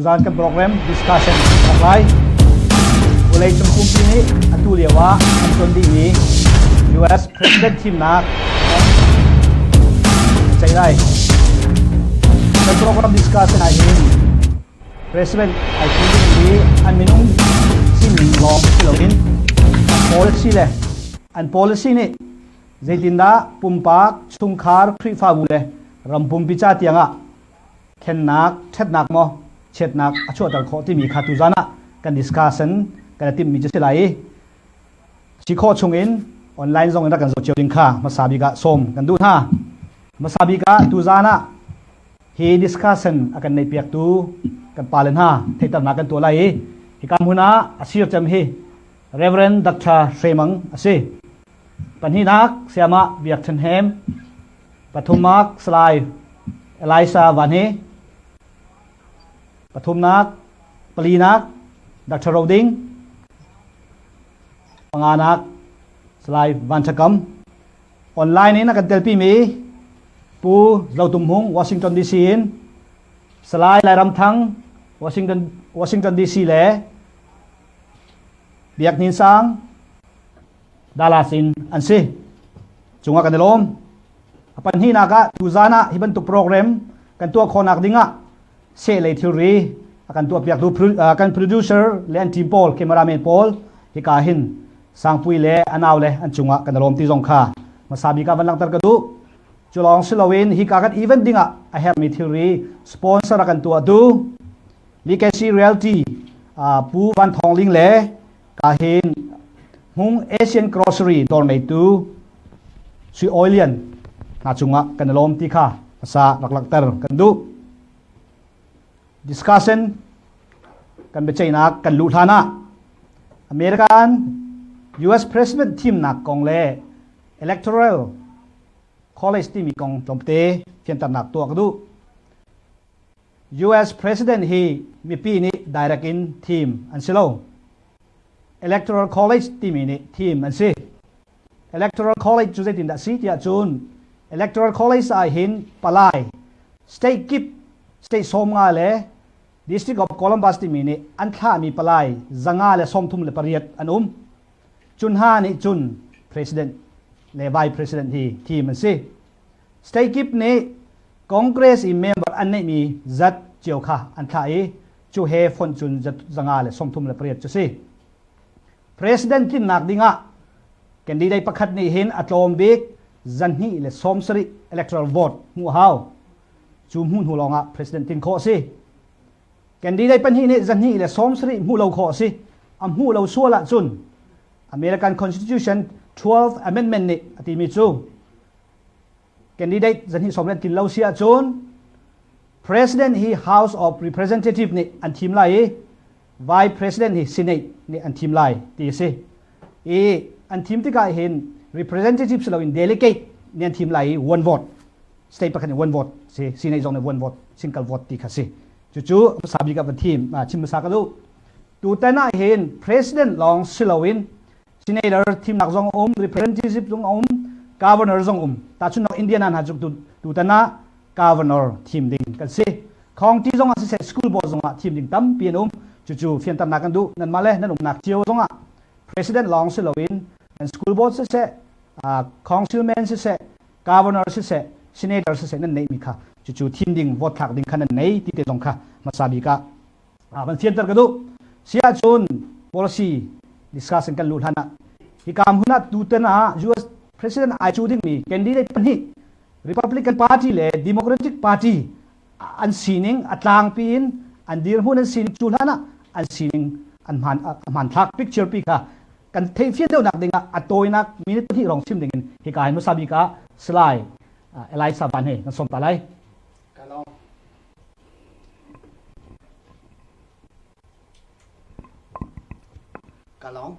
Tuzaan kan program discussion thawk lai. Vawleicung pumpi nih atu lio ah an ton dihmi US President thimnak ceih lai. Kan program discussion ah hin President ai thim dingmi an minung sining lawng si loin policy le an policy nih zeitindah pumpak, chungkhar, Khrihfabu le ram pumpi ca tiangah thlennak, ṭhatnak maw chiatnak a chuahter khawh timi kha tuzan ah kan discussion kan i timhmi cu si lai i si khawh chungin online zong in rak kan zoh cio ding kha hmasa bik ah sawm kan duh hna. Hmasa bik ah tuzan ah hi discussion a kan neihpiaktu kan pale hna theihternak kan tuah lai i hika hmun ah a sir cem hi Reverend Dr. Hre Mang a si. Pahnihnak Sayamah Biak Ṭhen Hem, pathumnak Salai Elisa Van He, pathumnak palinak Dr. Ro Ding, panganak Salai Van Ṭha Kam. Online in a kan telpimi Pu Zo Tum Hmung, Washington DC in, Salai Lairam Thang, Washington, Washington DC le Biak Hnin Sang, Dallas in an si. Cungah kan i lawm. A pahnihnak ah tuzan ah hi bantuk program kan tuah khawhnak ding ah seh lei thilri a kan tuahpiaktu kan producer le an team pawl, cameraman pawl hika hin Sangpui le a nau le an cungah kan i lawm ti zong kha hmasa bik ah van langhter ka duh. Cu lawng si loin hika kan event dingah a herhmi thilri sponsor a kan tuahtu Legacy Realty Pu Van Thawng Ling le kahin Hmung Asian Grocery dawr ngeitu Sui Oi Lian hna cungah kan i lawm ti kha hmasa rak langhter kan duh. Discussion kan biaceihnak kan luh hlan ah American US President thimnak kong le Electoral College timi kong tlawmte fianternak tuah ka duh. US President hi mipi nih direct in thim an si lo. Electoral College timi nih thim an si. Electoral College cu zeitindah si tiah cun Electoral College ah hin palai state kip state 50 le District of Columbus timi nih an thlahmi palai 138 an um. Cun hna nih cun president le vice president hi thim an si. State kip nih Congress i member an neihmi zat cio kha an thlah i cu he fonh cun 138 cu si. President tlinnak dingah candidate pakhat nih hin a tlawm bik 270 electoral vote hmuh hau. Cu hmuh hnu lawngah president tlin khawh a si. Candidate pahnih nih 270 hmuh lo khawh a si. A hmuh lo sual ahcun American Constitution 12 Amendment nih a timi cu candidate 270 an tlin lo si ahcun President hi House of Representative nih an thim lai i Vice President hi Senate nih an thim lai ti a si. I an thim tikah hin representative si loin delegate nih an thim lai i one vote state pakhat nih one vote si Senate zong nih one vote single vote ti kha si. Cucu hmasa bik ah van thim chim hmasa ka duh. Tutan ah hin President lawng si loin senator thimnak zong um, representative zong um, governor zong um. Tahchunhnak Indiana hna cu tutan ah governor thim ding kan si. County zong ah siseh school board zong ah thim ding tampi an um. Cucu fianternak kan duh. Nanmah le nan umnak cio zong ah president lawng si loin nan school board siseh, councilman siseh, governor siseh, senator siseh nan neihmi kha cucu thim ding vote thlak ding kha nan nei ti te zong kha hmasa bik ah van fianter ka duh. Si ahcun policy discussion kan luh hlan ah hika hmun ah tutan ah US president ai cu dingmi candidate pahnih Republican Party le Democratic Party an sining a tlangpi in an dirhmun an sining cu hlan ah an sining an hman hmanthlak picture pi kha kan theihfian deuhnak dingah a tawinak minute pahnih rong chim dingin hika hin hmasa bik ah Salai Elisa Van he kan sawm ta lai. Kalong.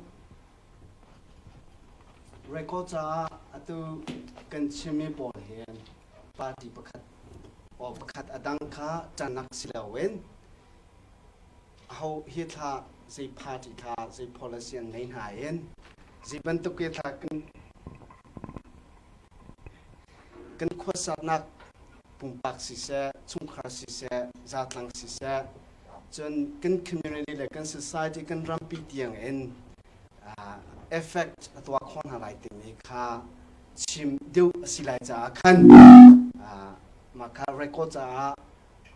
Record caah atu kan chimmi pawl hin party pakhat or pakhat a dang kha ṭanak si loin aho hi thla zei party thla zei policy an ngei hna in zei bantuk hi thla kan kan khuasaknak pumpak siseh chungkhar siseh zatlang siseh. Cun kan community le kan society kan rampi tiang in effect a tuah khawh hna lai timi kha chim deuh a si lai caah khan mah kha record caah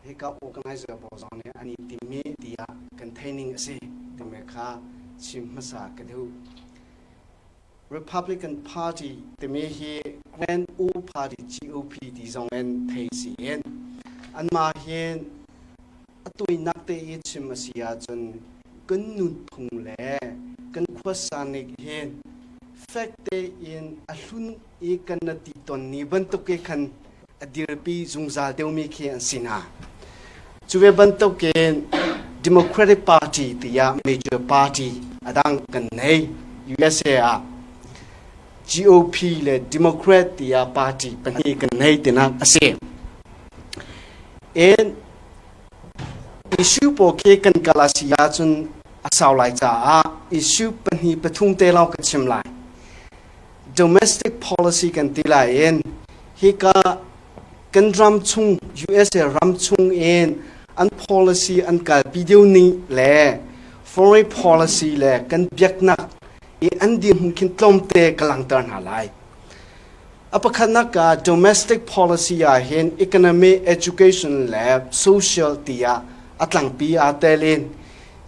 hika organizer pawl zong nih an i timmi tiah kan theih a si timi kha chim hmasa ka duh. Republican Party timi hi Grand Old Party GOP ti zong in thei si in anmah hin a tuinak te i chim a si ahcun kan nunphung le kan khuasa nik hin fek tein a hlun i kan na ti ton ni bantuk ke khan a dirpi zungzal deuhmi khi an si hna. Cu ve bantukin Democratic Party tiah major party a dang kan nei USA ah GOP le Democrat tiah party pahnih kan nei tinak a si. In issue pawl khi kan kal a si ahcun a sau lai caah issue pahnih pathum te lawng ka chim lai. Domestic policy kan ti lai in hika kan ram chung USA ram chung in an policy an kalpi deuh ning le foreign policy le kan biaknak i an dirhmun khin tlawmte ka langhter hna lai. A pakhatnak ah domestic policy ah hin economy, education le social tiah a tlangpi aa tel in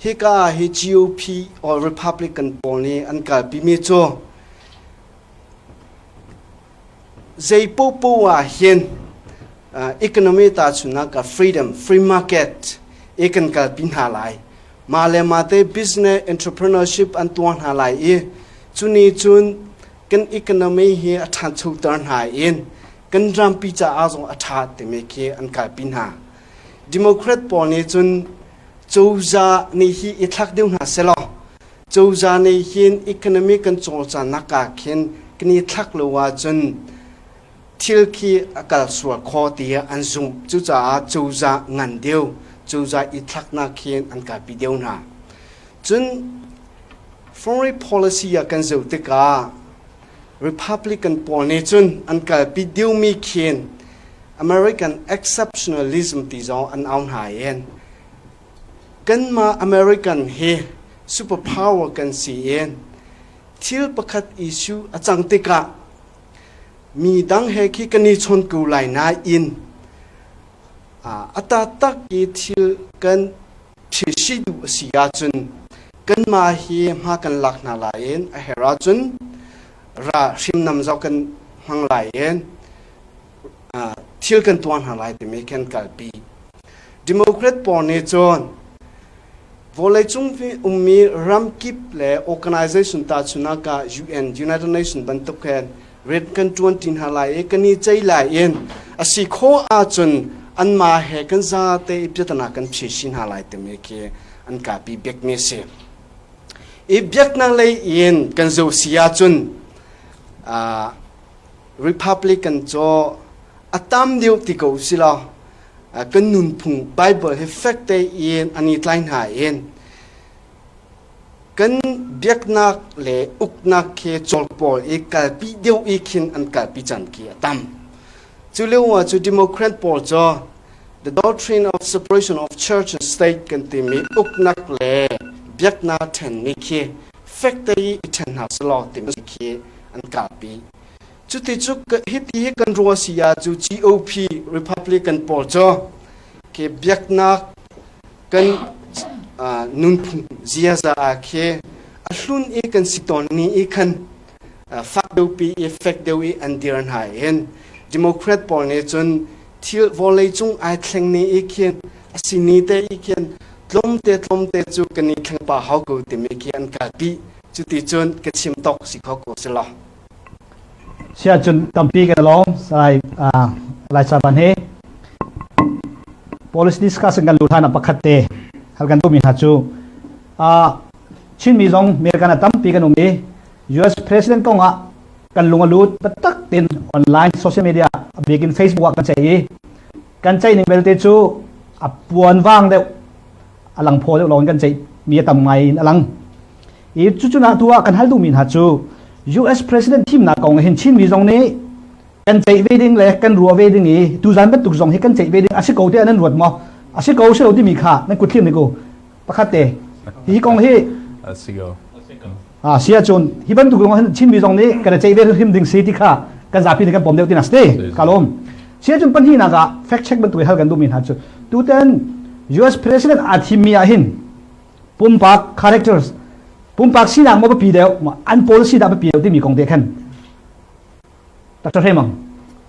hika ah hi GOP or Republican pawl nih an kalpimi cu zei popo ah hin economy tahchunhnak ah freedom, free market i kan kalpi hna lai. Mah le mah te business entrepreneurship an tuah hna lai i cuni cun kan economy hi a ṭhanchoter hna in kan rampi caah zong a ṭha timi khi an kalpi hna. Democrat pawl nih cun cozah nih hi i thlak deuh hna selaw cozah nih hin economy kan cawlcannak ah khin kan i thlak lo ahcun thil khi a kal sual kho tiah an zumh. Cucaah cozah ngan deuh, cozah i thlaknak khin an kalpi deuh hna. Cun foreign policy ah kan zoh tikah Republican pawl nih cun an kalpi deuhmi khin American exceptionalism ti zong an au hna in kanmah American hi superpower kan si in thil pakhat issue a cang tikah mi dang he khi kan i chawn ko lai nain a taktak i thil kan ṭhisi duh a si ahcun kanmah hi hma kan lak hna lai in a herh ahcun ra hrimnam zau kan hmang lai in thil kan tuah hna lai timi kan kalpi. Democrat pawl nih cun vawleicung ummi ramkip le organization tahchunak ah UN United Nations bantuk hen rian kan ṭuan ṭi hna lai i kan i cei lai in a si khawh ahcun anmah he kan zate i piatana kan phi hna lai timi khi an kapi bikmi a si. I biaknak lei in kan zoh si ahcun Republican cu a tam deuh ti ko si law kan nunphung Bible hi fek tein an i tlai hna in kan biaknak le uknak khi cawl pawl i kalpi deuh i khin an kalpi caan khi a tam. Cu lio ah cu Democrat pawl cu the doctrine of separation of church and state kan timi uknak le biaknak ṭhenmi khi fek te i ṭhen hna selaw timi khi an kalpi. Cuti cu hiti hi kan ruah si ah cu GOP Republican pawl cu ke biaknak kan nunphung ziaza ah khi a hlun i kan si tawn ni i khan fak deuhpi i fek deuh i an dir hna in Democrat pawl nih cun thil vawlei cung ai thleng ni i khin a si ni te i khin tlawmte tlawmte cu kan i thleng pa hau ko timi khi an kalpi cuti cun ka chim tawk si kho ko si lo. Sia cun tampi kan lawm Salai Lai Saban he policy discussion kan lu hlan ah pakhat te hal kan duhmi hna cu Chinmi zong American ah tampi kan um i US President kong ah kan lung a lut taktak tin online social media a bik in Facebook ah kan chei i kan chei ning belte cu a puan vang deuh a lang phaw deuh lawng kan ceih mi a tam ngai in a lang i cucu na tu ah kan hal duhmi hna cu US President thimnak kong hin Chinmi zong nih kan ceih ve ding le kan ruah ve ding i tuzan bantuk zong hi kan ceih ve ding a si ko tiah nan ruat maw a si ko si lo timi kha nan kut thlim ni ko. Pakhat te. Hi kong hi si ko. Ah sia cun hi bantuk kong hin Chinmi zong nih kan ceih ve hrim ding si ti kha kan zapi nih kan pom deuh ti na si. Ka lawm. Sia cun pahnihnak ah fact check bantuk hal kan duhmi hna cu tutan US president aa thimmi ah hin pumpak characters pumpak sinak maw biapi deuh an policy dah biapi deuh timi kong te khan Dr. Hremang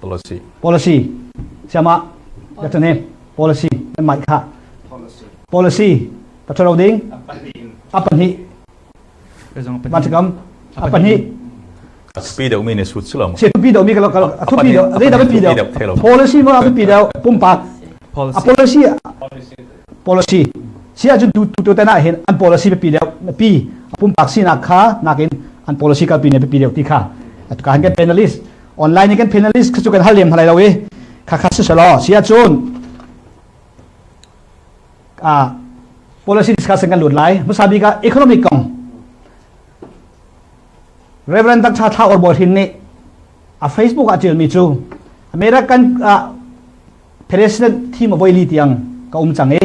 policy policy siama Dr. Nem policy nan mai kha policy Dr. Roding apahnih Matikam apahnih Pi deuh mi nih sut si lo Si pi deuh mi ka lo pi deuh zei dah pi deuh policy mo pi deuh pumpak a policy policy si ahcun tu tu te na hin an policy pi deuh pi pumpak sinak kha nakin an policy kalpi ne pi deuh ti kha ka han kan panelist online in kan panelist kha cu kan hal lem hna lai lo i kha kha si selaw si ahcun a policy discussion kan lut lai hmasa bik ah economic kong Reverend Dr. Thla Or Bawi Hrin nih a Facebook ah ṭialmi cu American ah president thim a voili tiang ka um cang i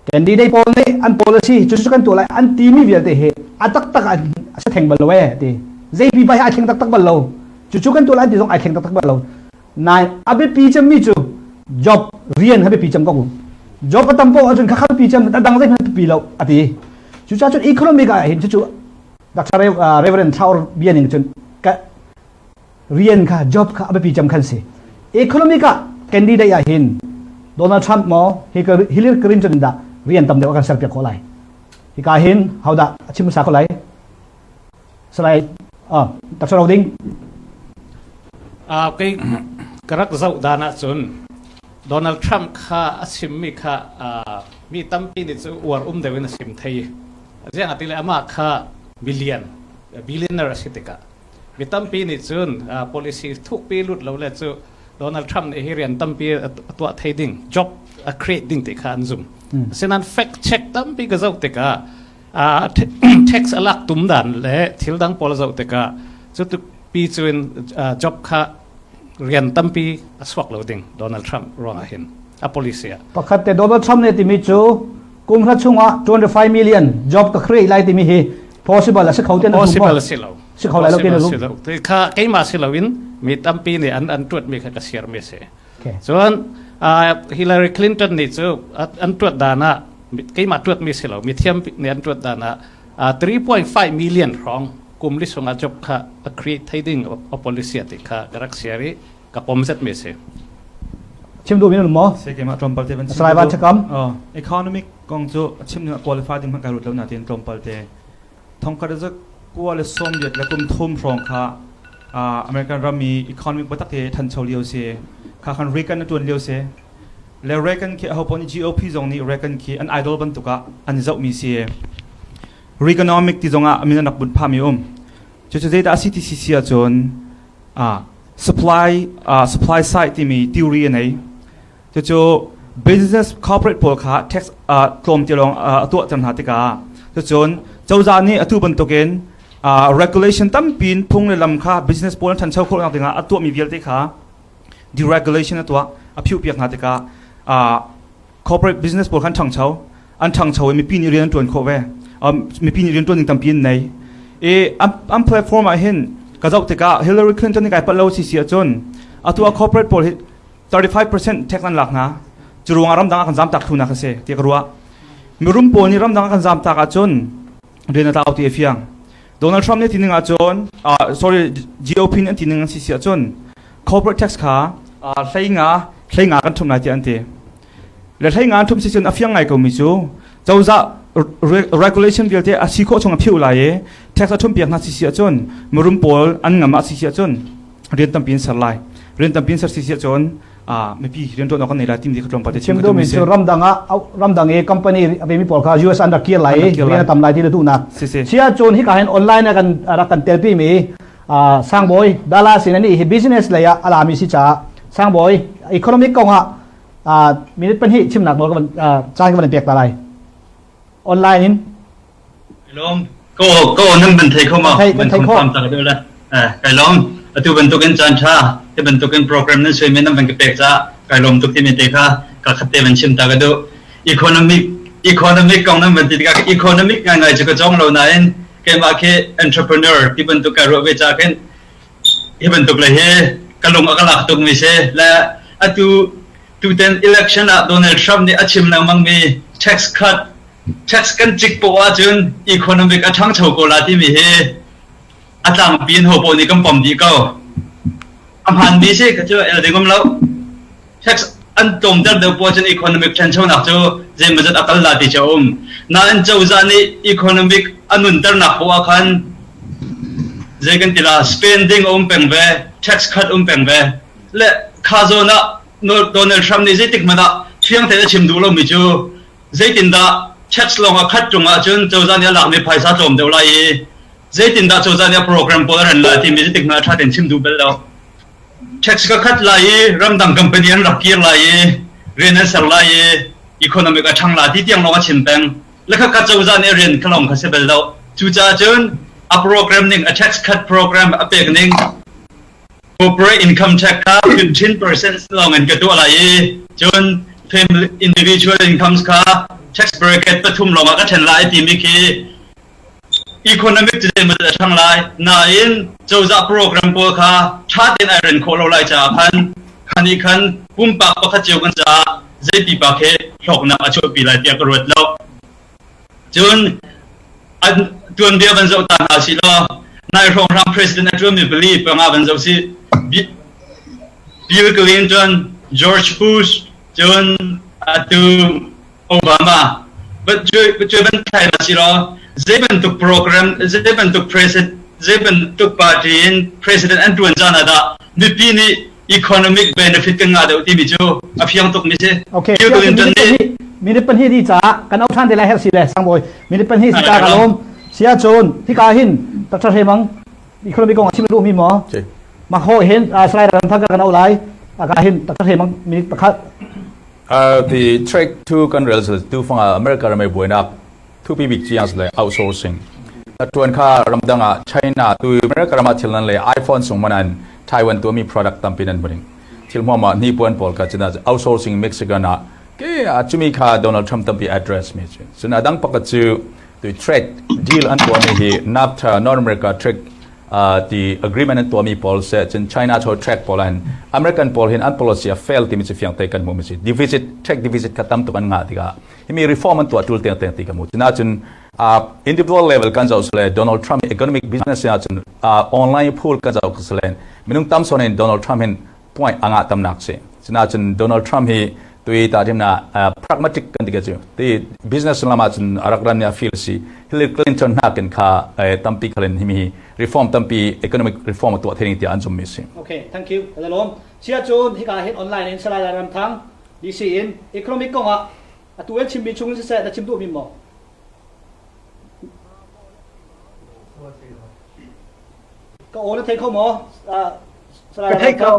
candidate pawl nih an policy cu cu kan tuah lai an timi vialte hi a taktak a si theng bal lo ee ti zeipi pa hi ai thleng taktak bal lo cucu kan tuah lai an ti zong ai thleng taktak bal lo nain a biapi cemmi cu job rian a biapi cem ko job a tam poh ahcun kha kha biapi cem a dang zeihmanh biapi lo a ti cucaah cun economic ah hin cucu Dr. Reverend Thlaur bia ning cun ka rian kha job kha a biapi cem khan si economic ah candidate ah hin Donald Trump maw Hillary Clinton dah rian tam deuh a kan ser piak khawh lai hika hin hodah a chim sa ko lai Salai Dr. Roding Kei ka rak zoh dan ahcun Donald Trump kha a chimmi kha mi tampi nih cu uar um deuh in a chim thei. Ziang ati le amah kha million billionaire a si tikah mi tampi nih cun policy thukpi lut lo le cu Donald Trump nih hi rian tampi a tuah thei ding job a create ding ti kha an zum. Asinain fact check tampi ka zoh tikah tax a lak tum dan le thil dang pawl a zoh tikah cu pi cu in job kha rian tampi a chuak lo ding Donald Trump ruangah hin a policy ah. Pakhat te Donald Trump nih timi cu kum hra chungah 25 million job ka create lai timi hi possible a si kho ten possible a si lo si kho lai lo tin si lo kha keimah si lo in mi tampi nih an an tuat mi kha ka share mi si cun Hillary Clinton nih cu an tuat dan ah keimah tuat mi si lo mi thiam nih an tuat dan ah 3.5 million hrawng kum li sungah job kha a create thei ding a policy ti kha ka rak share i ka pom zet mi si. Chim duh min maw? Se keimah tlawmpal te van chim. Salai Van Chakam. Oh, economic kong cu chim ning qualify ding hmanh kai ruat lo na tin tlawmpal te. Thongkhat za kua le som riat le kum thum hrawng kha American ram i economic batak te thancho lio si. Kha khan Reagan a tuan lio si. Le Reagan khi aho pon GOP zong nih Reagan khi an idol bantuk ah an zoh mi si. Reaganomic ti zong ah amin an rak bunh phah mi um. Cucu zeidah a si ti si ahcun supply supply side timi theory a nei. Cucu business corporate pawl kha tax tlawm ti lawng a tuahter hna tikah cucun cozah nih atu bantukin regulation tampi in phung le lam kha business pawl an ṭhancho khawh nak dingah a tuahmi vialte kha deregulation a tuah a phiuhpiak hna tikah corporate business pawl kha an ṭhangcho an ṭhangcho i mipi nih rian an ṭuan khawh ve mipi nih rian ṭuan ding tampi an nei i an platform ah hin ka zoh tikah Hillary Clinton nih kai palh lo si si ahcun atu ah corporate pawl hi 35% tax an lak hna cu ruangah ramdang ah kan zamtak thlu nak a si ti ka ruah mirum pawl nih ramdang ah kan zamtak ahcun rian a tlau ti a fiang Donald Trump nih ti ning ahcun sorry GOP nih an ti ning an si si ahcun corporate tax kha hlei nga hlei nga kan ṭhumh lai tiah an ti le hlei nga an ṭhumh si cun a fiang ngai ko mi cu cozah regulation vialte a si khawh chung a phiu lai i tax a ṭhumh piak hna si si ahcun mirum pawl an ngam ah si si ahcun rian tampi in ser lai rian tampi in ser si si ahcun mipi rian ṭuan awk kan nei lai timi kha tlawmpal te chim ka duhmi cu ramdang ah ramdang i company a mi pawl kha US an rak kir lai i rian a tam lai ti na duhnak sia cun hika hin online ah kan rak kan telpi mi Sangbawi Dallas in ani hi business lei ah alami si caah Sangbawi economic kong ah minute pahnih chimnak nawl ka van caan ka van pek ta lai online in Lawm ko ko nan ban thei kho ma ban thei kho tak deuh le kai lawm atu bantukin caan tha te bantukin program nan sui men nan van ka pek ca kai lawm tuk ti mi te kha ka khat te van chim ta ka du economic Economic kong nan van ti tikah economic ngaingai cu ka cawng lo nain keimah khi entrepreneur ti bantuk ka ruah ve ca khin hi bantuk le hi ka lung a ka lak tuk mi si. Le atu tuten election ah Donald Trump nih a chim lengmang mi tax cut tax kan cik poah ahcun economic a ṭhangcho ko la timi hi a tlangpi in ho paoh nih kan pom dih ko. A hmaanmi si ka cu el ding um lo. Tax an tlawmter deuh poah cun economic ṭhanchonak cu zeimawzat a kal la ti cu a um. Nain cozah nih economic a nunternak poah khan zei kan ti la spending a um peng ve, tax cut um peng ve. Le kha zawn ah Donald Trump nih zeitik hmanh ah fiang tein a chim duh lomi cu zeitindah tax lawng a khat ṭung ahcun cozah nih a lakmi phaisa tlawm deuh lai i zeitindah cozah nih a program pawl a ren lai timi zeitik hmanh ah ṭha tein chim duh bal lo. Tax ka khat lai i ramdang company an rak kir lai i rian an ser lai i economic a ṭhang la ti tiang lawng a chim peng. Le khakha cozah nih rian kha lawng kha si bal lo. Cucaah cun a program ning, a tax cut program a pek ning corporate income tax kha 15% lawng in ka tuah lai i cun family individual incomes kha tax bracket pathum lawng ah ka ṭhen lai timi khi economic cu zeimaw a ṭhang lai nain cozah program pawl kha ṭha tein ai ren khawh lo lai caah khan khan i khan pumpak pakhat cio kan caah zei pipa khi hlawknak a chuahpi lai tiah ka ruat lo. Cun an tuanbia van zoh ta hna si law nai hrawnghrang president a ṭuanmi pali panga van zoh si Bill Clinton, George Bush, cun atu Obama cu van thlai hna si law zei bantuk program zei bantuk president zei bantuk party in president an ṭuan caan ah dah mipi nih economic benefit kan ngah deuh timi cu a fiang tuk mi si. Okay, Bill Clinton nih minute pahnih di caah kan au ṭhan te lai herh si le sangbawi minute pahnih si ta ka lawm sia cun hika hin Dr. Hemang economic kong a chim duh mi maw ma ho hin slide ram thang kan au lai aka hin Dr. Hemang minute pakhat The track 2 kan rel tu fanga America ram buainak thupi bik chiang le outsourcing. Tuan kha ramdang ah China tu America ram ah thil nan le iPhone sung manan Taiwan tu mi product tampi nan bring. Thil hmuam ah ni puan pawl ka china outsourcing Mexican ah ke a chumi kha Donald Trump tampi address mi chu. Cun adang pakat cu tu trade deal an tuah mi hi NAFTA North America trade ti agreement an tuahmi pawl seh cun China cho track pawl an American pawl hin an policy a fail timi cu fiang te kan hmu mi si deficit track deficit kha tam tuk an ngah tikah himi reform an tuah tul teng teng ti ka mu cuna cun individual level kan zoh sule Donald Trump economic business ah cun online pool kan zoh sule minung tam son in Donald Trump hin point anga tamnak si cuna cun Donald Trump hi tui ta dim na pragmatic kan ti ka chu ti business lama cun arak ran ya feel si Hillary Clinton nakin kha tampi khalin himi reform tampi economic reform tuah thering ti an zum mi si Okay thank you kalom sia chun hika hin online in salai ram thang DC in economic kong ah atu en chim mi chung si se na chim du mi mo Ka aw na thei kho maw? Ka thei ko.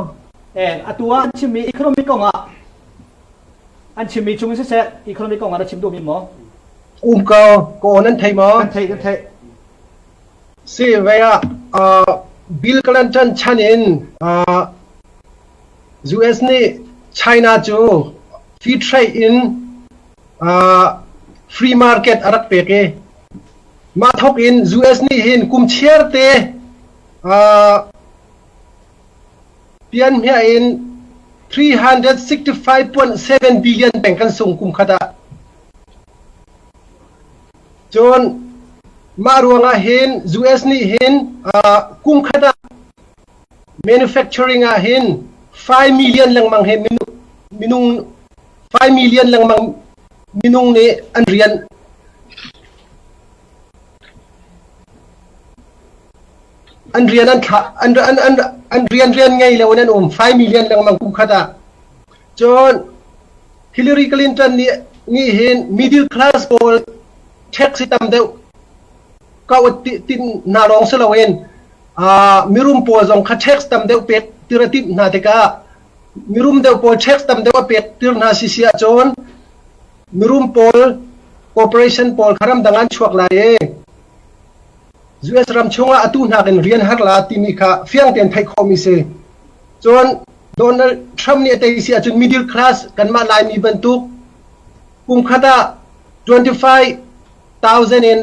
Eh, atu ah an chimmi economic kong ah an chimmi chung in siseh economic kong ah na chim duhmi maw? Um ko, ka aw nan thei maw? Kan thei, kan thei. Si ve ah Bill Clinton chan in US nih China cu free trade in free market a rak pek i Mah thawk in US nih hin kum chiar te pian hmiah in 365.7 billion peng kan sung kum khat ah. Cun mah ruangah hin US nih hin kum khat ah manufacturing ah hin 5 million lengmang he minung 5 million lengmang minung nih an rian an rian an thlah an an an an rian rian ngei lo in an um 5 million lengmang kum khat ah cun Hillary Clinton nih nih hin middle class pawl tax hi tam deuh kau tin hna lawng si loin mirum pawl zong kha tax tam deuh pek tir a timh hna tikah mirum deuh pawl tax tam deuh a pek tir hna si si ahcun mirum pawl corporation pawl kha ramdang an chuak lai i US ram chungah atu hnakin rian har la timi kha fiang tein theih khawhmi si. Cun Donald Trump nih a tei si ahcun middle class kanmah Laimi bantuk kum khat ah 25,000 in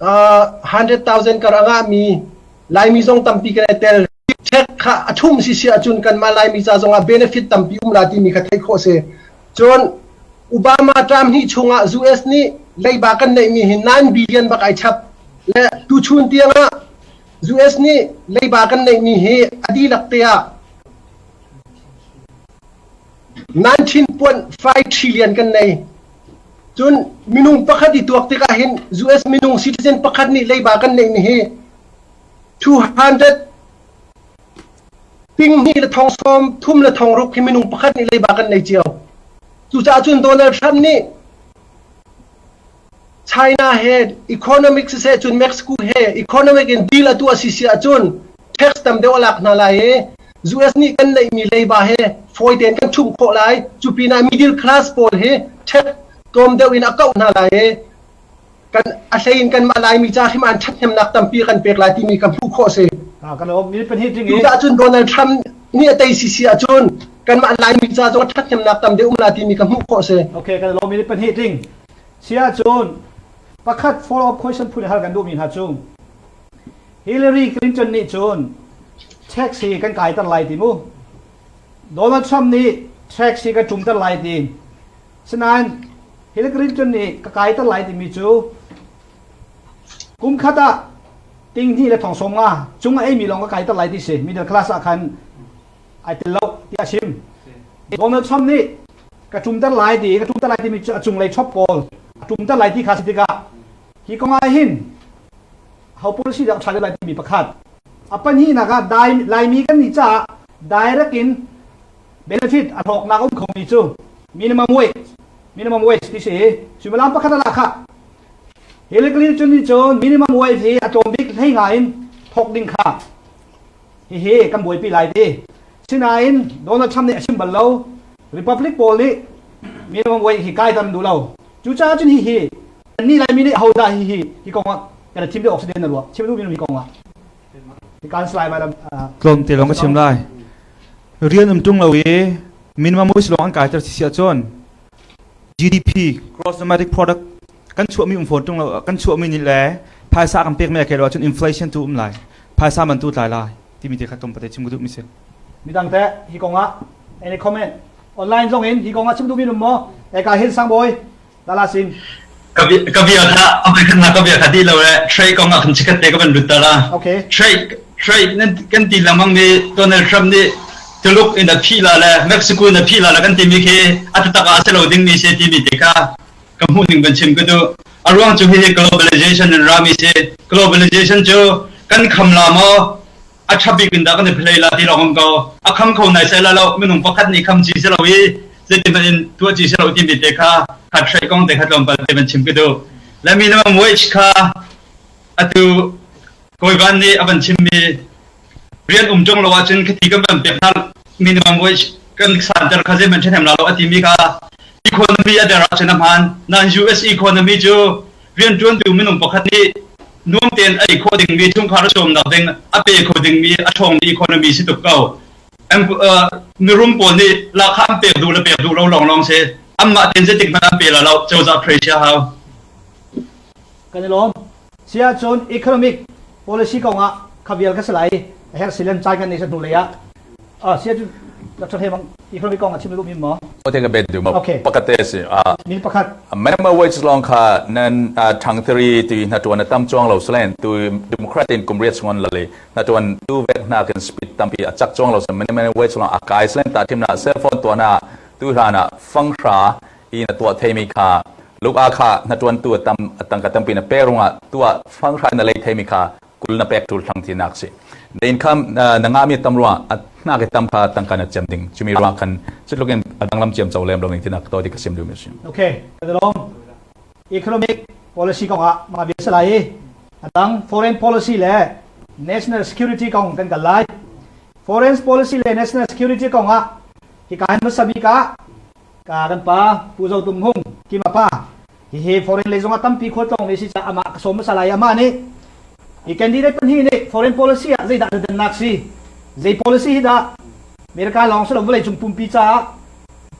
100,000 kar a ngahmi Laimi zong tampi kan i tel. Tax kha a ṭhum si si ahcun kanmah Laimi ca zongah benefit tampi um la timi kha theih khawh si. Cun Obama term hnih chungah US nih leiba kan neihmi hi 9 billion bak ai chap. Le tuchun tiangah US nih leiba kan neihmi hi a dihlak te ah 19.5 trillion kan nei. Cun minung pakhat i tuak tikah hin US minung citizen pakhat nih leiba kan neihmi hi 200 ting hnih le thong sawm thum le thong ruk hi minung pakhat nih leiba kan nei cio. Cucaah cun Donald Trump nih China he economic siseh cun Mexico he economic in deal a tuah si si ahcun tax tam deuh a lak hna lai i US nih kan neihmi leiba he fawi tein kan ṭhumh khawh lai. Cu pinah middle class pawl hi tax tlawm deuh in a kauh hna lai i kan a hlei in kanmah Laimi ca hrim an ṭhathnemnak tampi kan pek lai timi ka hmuh khawh si. Kan lawm mi pahnih ting i Cucaah cun Donald Trump nih a tei sisi ahcun kanmah Laimi ca zong ṭhathnemnak tam deuh um la timi ka hmuh khawh si. Okay, kan lawm mi pahnih ting. Si ahcun pakhat follow up question phun hal kan duhmi hna cu Hillary Clinton nih cun tax hi kan kaiter lai ti mu. Donald Trump nih tax hi kan ṭumter lai ti. Sinain Hillary Clinton nih ka kaiter lai timi cu kum khat ah ting hnih le thong sawm nga cung a eimi lawng ka kaiter lai ti si middle class ah khan ai tel lo tiah a chim. Donald Trump nih ka ṭumter lai ti ka ṭumter lai timi cu a cunglei chop pawl a ṭumter lai ti kha si tikah hi kong ah hin ho policy dah ṭha deuh lai timi pakhat a pahnihnak ah Laimi kan nih caah direct in benefit a hlawknak um khomi cu minimum wage minimum wage ti si suimilam pakhat a lak kha Hillary Clinton nih cun minimum wage hi a tlawm bik hlei nga in thawk ding kha hihi kan buaipi lai ti sinain Donald Trump nih a chim bal lo Republic pawl nih minimum wage hi kai tam duh lo cucaah cun hihi ni Laimi nih hodah hihi hi kong ah kan thim deuh awk si den na ruah chim duh mi kong ah hi kan slai mai lam tlawm te lawng ka chim lai rian um tung lo i minimum wage lawng an kaiter si ahcun GDP gross domestic product kan chuahmi um fawn tung lo kan chuahmi nih le phaisa kan pekmi a kai lo ahcun inflation tu um lai phaisa man tu tlai lai timi te kha tlawmpate chim ka duhmi si midang te hi kong ah any comment online zong in hi kong ah chim duhmi um maw eka hin sangbawi lala sin ka bia kha a khan na ka bia kha ti lo le trade kong ah khan chikat te ka van lut ta la okay trade trade nan kan ti lengmang mi Donald Trump nih Tuluk in a phi la le Mexico in a phi la le kan timi khi a taktak ah a si lo ding mi si timi te kha ka hmuh ning van chim ka duh a ruang cu hihi globalization in rami si globalization cu kan kham la maw a ṭha bik in dah kan i phlei la ti lawng um ko a kham kho nai sai la lo minung pakhat nih kham ci si lo i zeitin in tuah ci si lo timi te kha kha trade kong te kha tlawmpal te van chim ka duh le minimum wage kha atu Kawivan nih a van chimmi rian um ṭung lo ahcun khiti kan van pek hna minimum wage kan santer kha zeihmanh ṭhahnem la lo a timi kha economy a der ahcun a hmaan nain US economy cu rianṭuantu minung pakhat nih nuam tein a ei khawh dingmi chungkhar a cawmnak ding a pe kho dingmi a ṭhawngmi economy si tuk ko mirum pawl nih lahkhah an pek duh le pek duh lo lawnglawng si anmah tein zeitik hmanh an pe la lo cozah pressure hau kan i lawm Siah cun economic policy kong ah kha vial ka si lai a herh silen cai kan nei sa hnu lei ah ah sia cu Dr. Hemang economic kong a chim duh mi maw Ote ka bet du ma Okay. pakate si a min pakhat minimum wage long kha nan thang theory ti na tuan tam chuang lo slen tu democrat in kumriat sungon lale na tuan tu vek na kan speed tampi a chak chuang lo sa minimum wage long a kai slen ta thim na cell phone to na tu hla na fanghra i na tuah theimi kha luk ah kha na ṭuantu a tam a tangka tampi na pek rungah tuah fanghra na lei theimi kha kul na pek ṭul thlang tinak si na income na ngahmi tam ruangah a hnak i tam kha tangka na cem ding cumi ruangah khan cutluk in a danglam ciam co lem lo ning tinak to ti ka sim duhmi si Okay, ka lawm. Economic policy kong ah mah bia si lai i adang foreign policy le national security kong kan kal lai. Foreign policy le national security kong ah hika hin hmasa bik ah Ka kan pa Pu Zo Tum Hung Kim a pa hihi foreign lei zongah tampi khualtlawng ve si caah amah ka sawm hmasa lai amah nih hi candidate pahnih nih foreign policy ah zeidah dannak si zei policy hi dah America lawng si lo vawleicung pumpi caah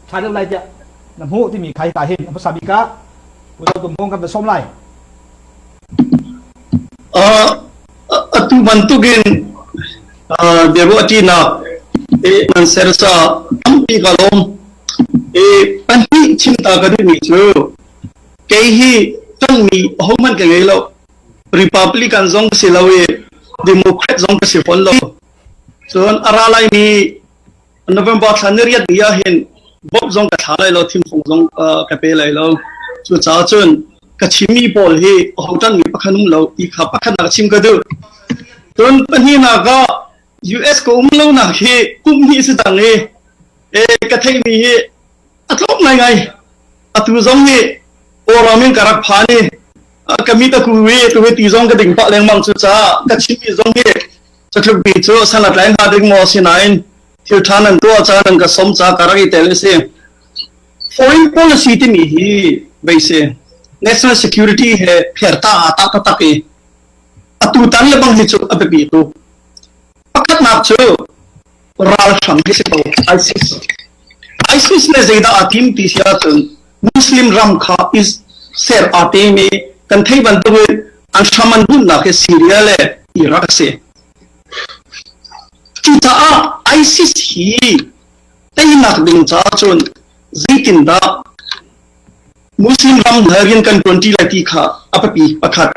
ṭha deuh lai tiah na hmuh timi kha hika hin hmasa bik ah. Pu Zo Tum Hmung kan va sawm lai. Atu bantukin biaruahṭinak nan ser caah tampi ka lawm. Pahnih chimta ka duhmi cu kei hi ṭanhmi ahohmanh ka ngei lo. Republican zong ka si lo i Democrat zong ka si fawn lo. Cun a ra laimi November thla ni riat ni ah hin vote zong ka thla lai lo, thimfung zong ka pe lai lo. Cucaah cun ka chimmi pawl hi aho ṭanhmi pakhat um lo ti kha pakhatnak chim ka duh. Cun pahnihnak ah US ka um lonak hi kum hnih si cang i ka theihmi hi a tlawm ngaingai. Atu zong hi Kawlram in ka rak phan i ka mit a ku i tu hi ti zong ka ding pah lengmang cucaah ka chimmi zong hi Catluk mi cu san a tlai hnga ding maw asinain thil ṭha nan tuah ca nan ka som ca ka rak i tel a si. Foreign policy timi hi vei si. National security he pherta aa tah taktak i atu tan le bang hi cu a biapi tuk. Pakhatnak cu ralhrang hi si ko ISIS. ISIS le zeidah aa tim ti si ahcun Muslim ram kha is ser aa tim i kan theih bantukin an hram an bunhnak hi Syria le Iraq a si. Cucaah ISIS hi teinak ding caah cun zeitindah Muslim ram hna rian kan ṭuanṭi lai ti kha a biapi pakhat.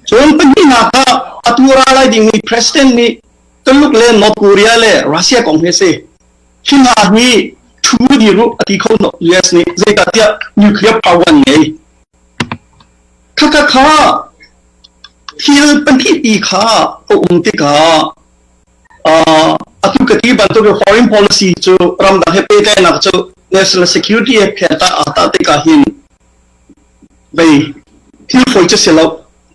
Cun pahnihnak ah atu ra lai dingmi president nih Tuluk le North Korea le Russia kong hi a si. Hi hna hi thu dir u a ti kho no US nih zeicahtiah nuclear power an ngei. Khakha kha thil pahnih kha a um tikah atu ka ti bantuk foreign policy cu ramdang he pehtlaihnak cu national security he phen ta aa tah tikah hin vei thil fawi cu si lo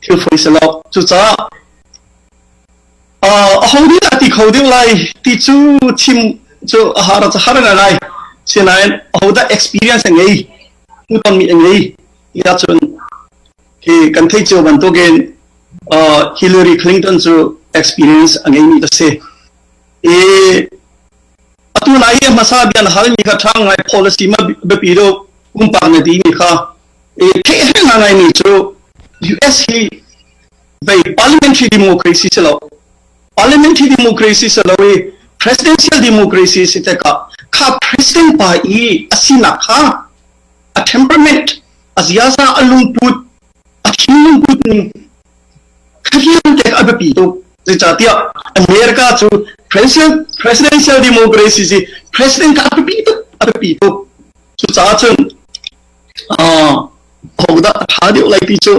thil fawi si lo cucaah Aho nih dah ti kho ding lai ti cu chim cu a har a har ngai. Sinain aho dah experience a ngei, hmuhtonmi a ngei ti ahcun hi kan theih cio bantukin Hillary Clinton cu experience a ngeimi a si. I atu nai i hmasa bia na halmi kha ṭha ngai policy ma biapi deuh pumpak na timi kha theih a herh ngaimi cu US hi vei parliamentary democracy si lo parliamentary democracy si lo i presidential democracy si tikah kha president pa i a sinak kha a temperament a ziaza a lungput a thinlung put ning kha vialte a biapi tuk zeicahtiah America cu presidential democracy si president kha a biapi tuk a biapi tuk cucaah cun hodah a ṭha deuh lai ti cu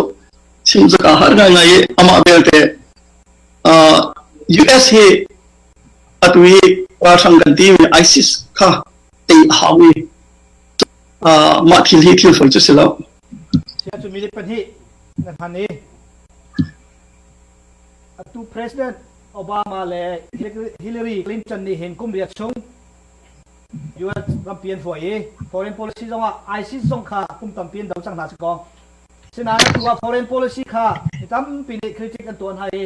chim cu kaa harh ngaingai i amah belte US hi atu i ralhrang kan timi ISIS kha tei a hau i mah thil hi thil fawi cu si lo. Sia cu minute pahnih na hman i atu President Obama le Hillary Clinton nih hin kum riat chung US rampi an hruai i foreign policy zongah ISIS zong kha kum tampi an do cang hna si kaw Sinain atu ah foreign policy kha mi tampi nih critic an tuah hna i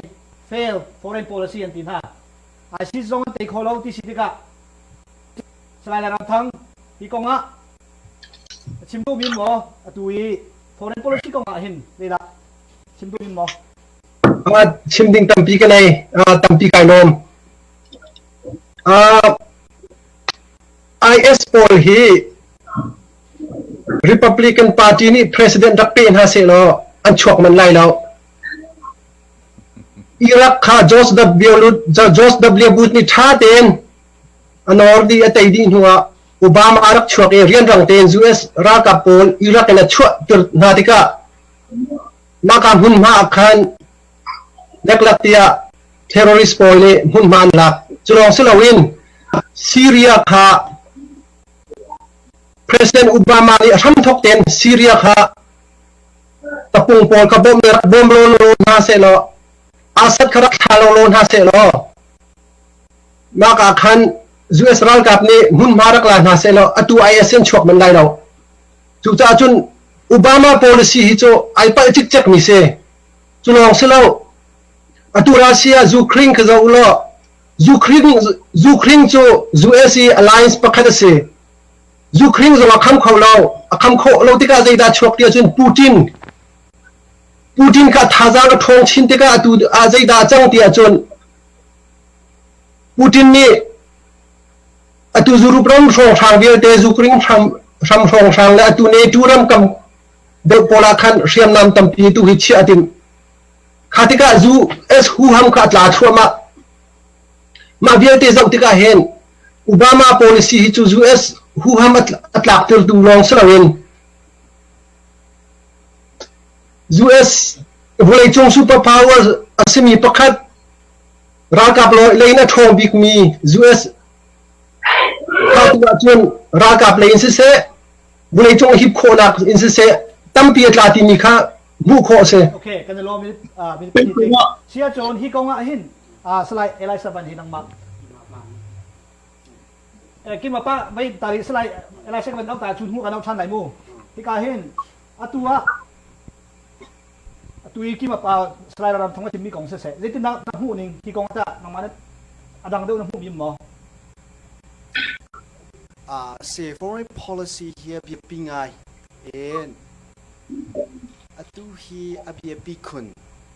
fail foreign policy an ti hna. ISIS zong an tei kho lo ti si tikah Salai Lai Ram Thang hi kong ah chim duhmi maw atu i foreign policy kong ah hin zeidah chim duhmi maw? Chim ding tampi ka nei, tampi kai lawm. IS pawl hi Republican Party nih president rak pe hna sehlaw an chuak manh lai lo. Iraq kha George W. George W. Bush nih ṭha tein a nawr dih a tei dih hnuah Obama a rak chuak i rianrang tein US ralkap pawl Iraq in a chuahter hna tikah mahka hmunhma ah khan leklak tiah terrorist pawl nih hmunhma an lak. Cu lawng si loin Syria kha President Obama nih a hramthawk tein Syria kha tapung pawl kha bawm rak bawm lawlaw hna sehlaw Assad kha rak thla lawlaw hna sehlaw mah ah khan US ralkap nih hmunhma rak la hna sehlaw atu IS an chuak manh lai lo. Cucaah cun Obama policy hi cu ai palh cikcek mi si. Cu lawng si lo. Atu Russia Ukraine kha zoh ulaw Ukraine, Ukraine cu US i alliance pakhat a si. Ukraine zong a kham kho lo. A kham khawh lo tikah zeidah chuak ti ahcun Putin Putin kha thazaang a ṭhawng chin tikah atu ah zeidah a cang ti ahcun Putin nih atu Europe ram hrawnghrang vialte Ukraine ram ram hrawnghrang le atu NATO ram kam deuh pawl ah khan hriamnam tampi tu hi chiah a timh. Kha tikah US huham kha a tla thluahmah. Mah vialte zoh tikah hin Obama policy hi cu US huham a tlaktertu lawng si loin US vawleicung superpower a simi pakhat ralkap lei in a ṭhawng bikmi US kha tu ahcun ralkap lei in siseh vawleicung a hip khawhnak in siseh tampi a tla timi kha hmuh khawh a si. Okay, kan i lawm i minute Sia cun hi kong ah hin Salai Elisa Van hi nangmah Kim apa vai tari Salai Elisa van au ta chun hu kan au than lai mu. Hika hin atu ah atu i kim apa Salai ram thong a chimmi kong siseh zeitin dah na hmuh ning hi kong ta nangmah adang deuh na hmuh mi maw? Si foreign policy hi a biapi ngai in atu hi a biapi khun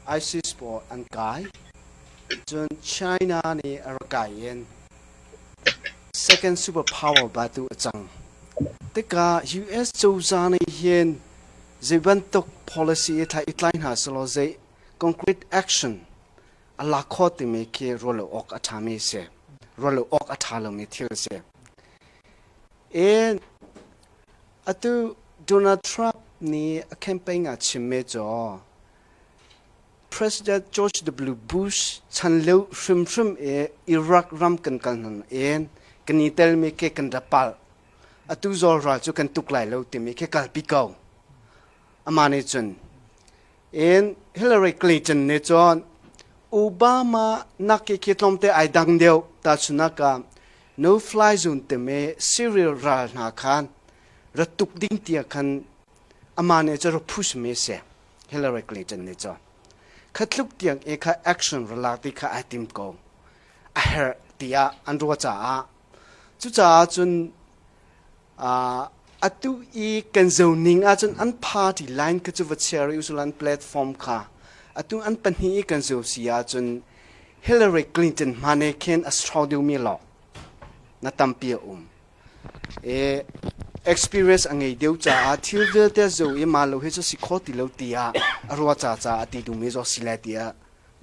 ISIS pawl an kai cun China nih a rak kai in second superpower batu a cang tikah US cozah nih hin zei bantuk policy i thlai i tlai hna selaw zei concrete action a lak khawh timi khi ruah lo awk a ṭhami a si. Ruah lo awk a ṭha lomi thil a si. And atu Donald Trump nih a campaign ah chimmi cu President George W. Bush chan lio hrimhrim i Iraq ram kan kal hnan in kan i telmi khi kan rak palh. Atu zawl ral cu kan tuk lai lo timi khi kalpi ko. Amah nih cun In Hillary Clinton nih cun Obama nak khi tlawmte ai dang deuh tahchunak ah no fly zone timi Syria ral hna khan ra tuk ding tiah khan amah nih cun ra push mi si Hillary Clinton nih cun kha tluk tiang i kha action ra lak ti kha ai tim ko a herh tiah an ruah caah cucaah cun Atu i kan zoning ahcun an party line kha cu va chia rih usih law an platform kha atu an pahnih i kan zo si ahcun Hillary Clinton hmanh he khin a strong deuhmi lawng na tampi a um. E, experience a ngei deuh caah thil vialte zo i mah lo hi cu si kho ti lo tiah a ruah ca caah a ti duhmi zaw si lai tiah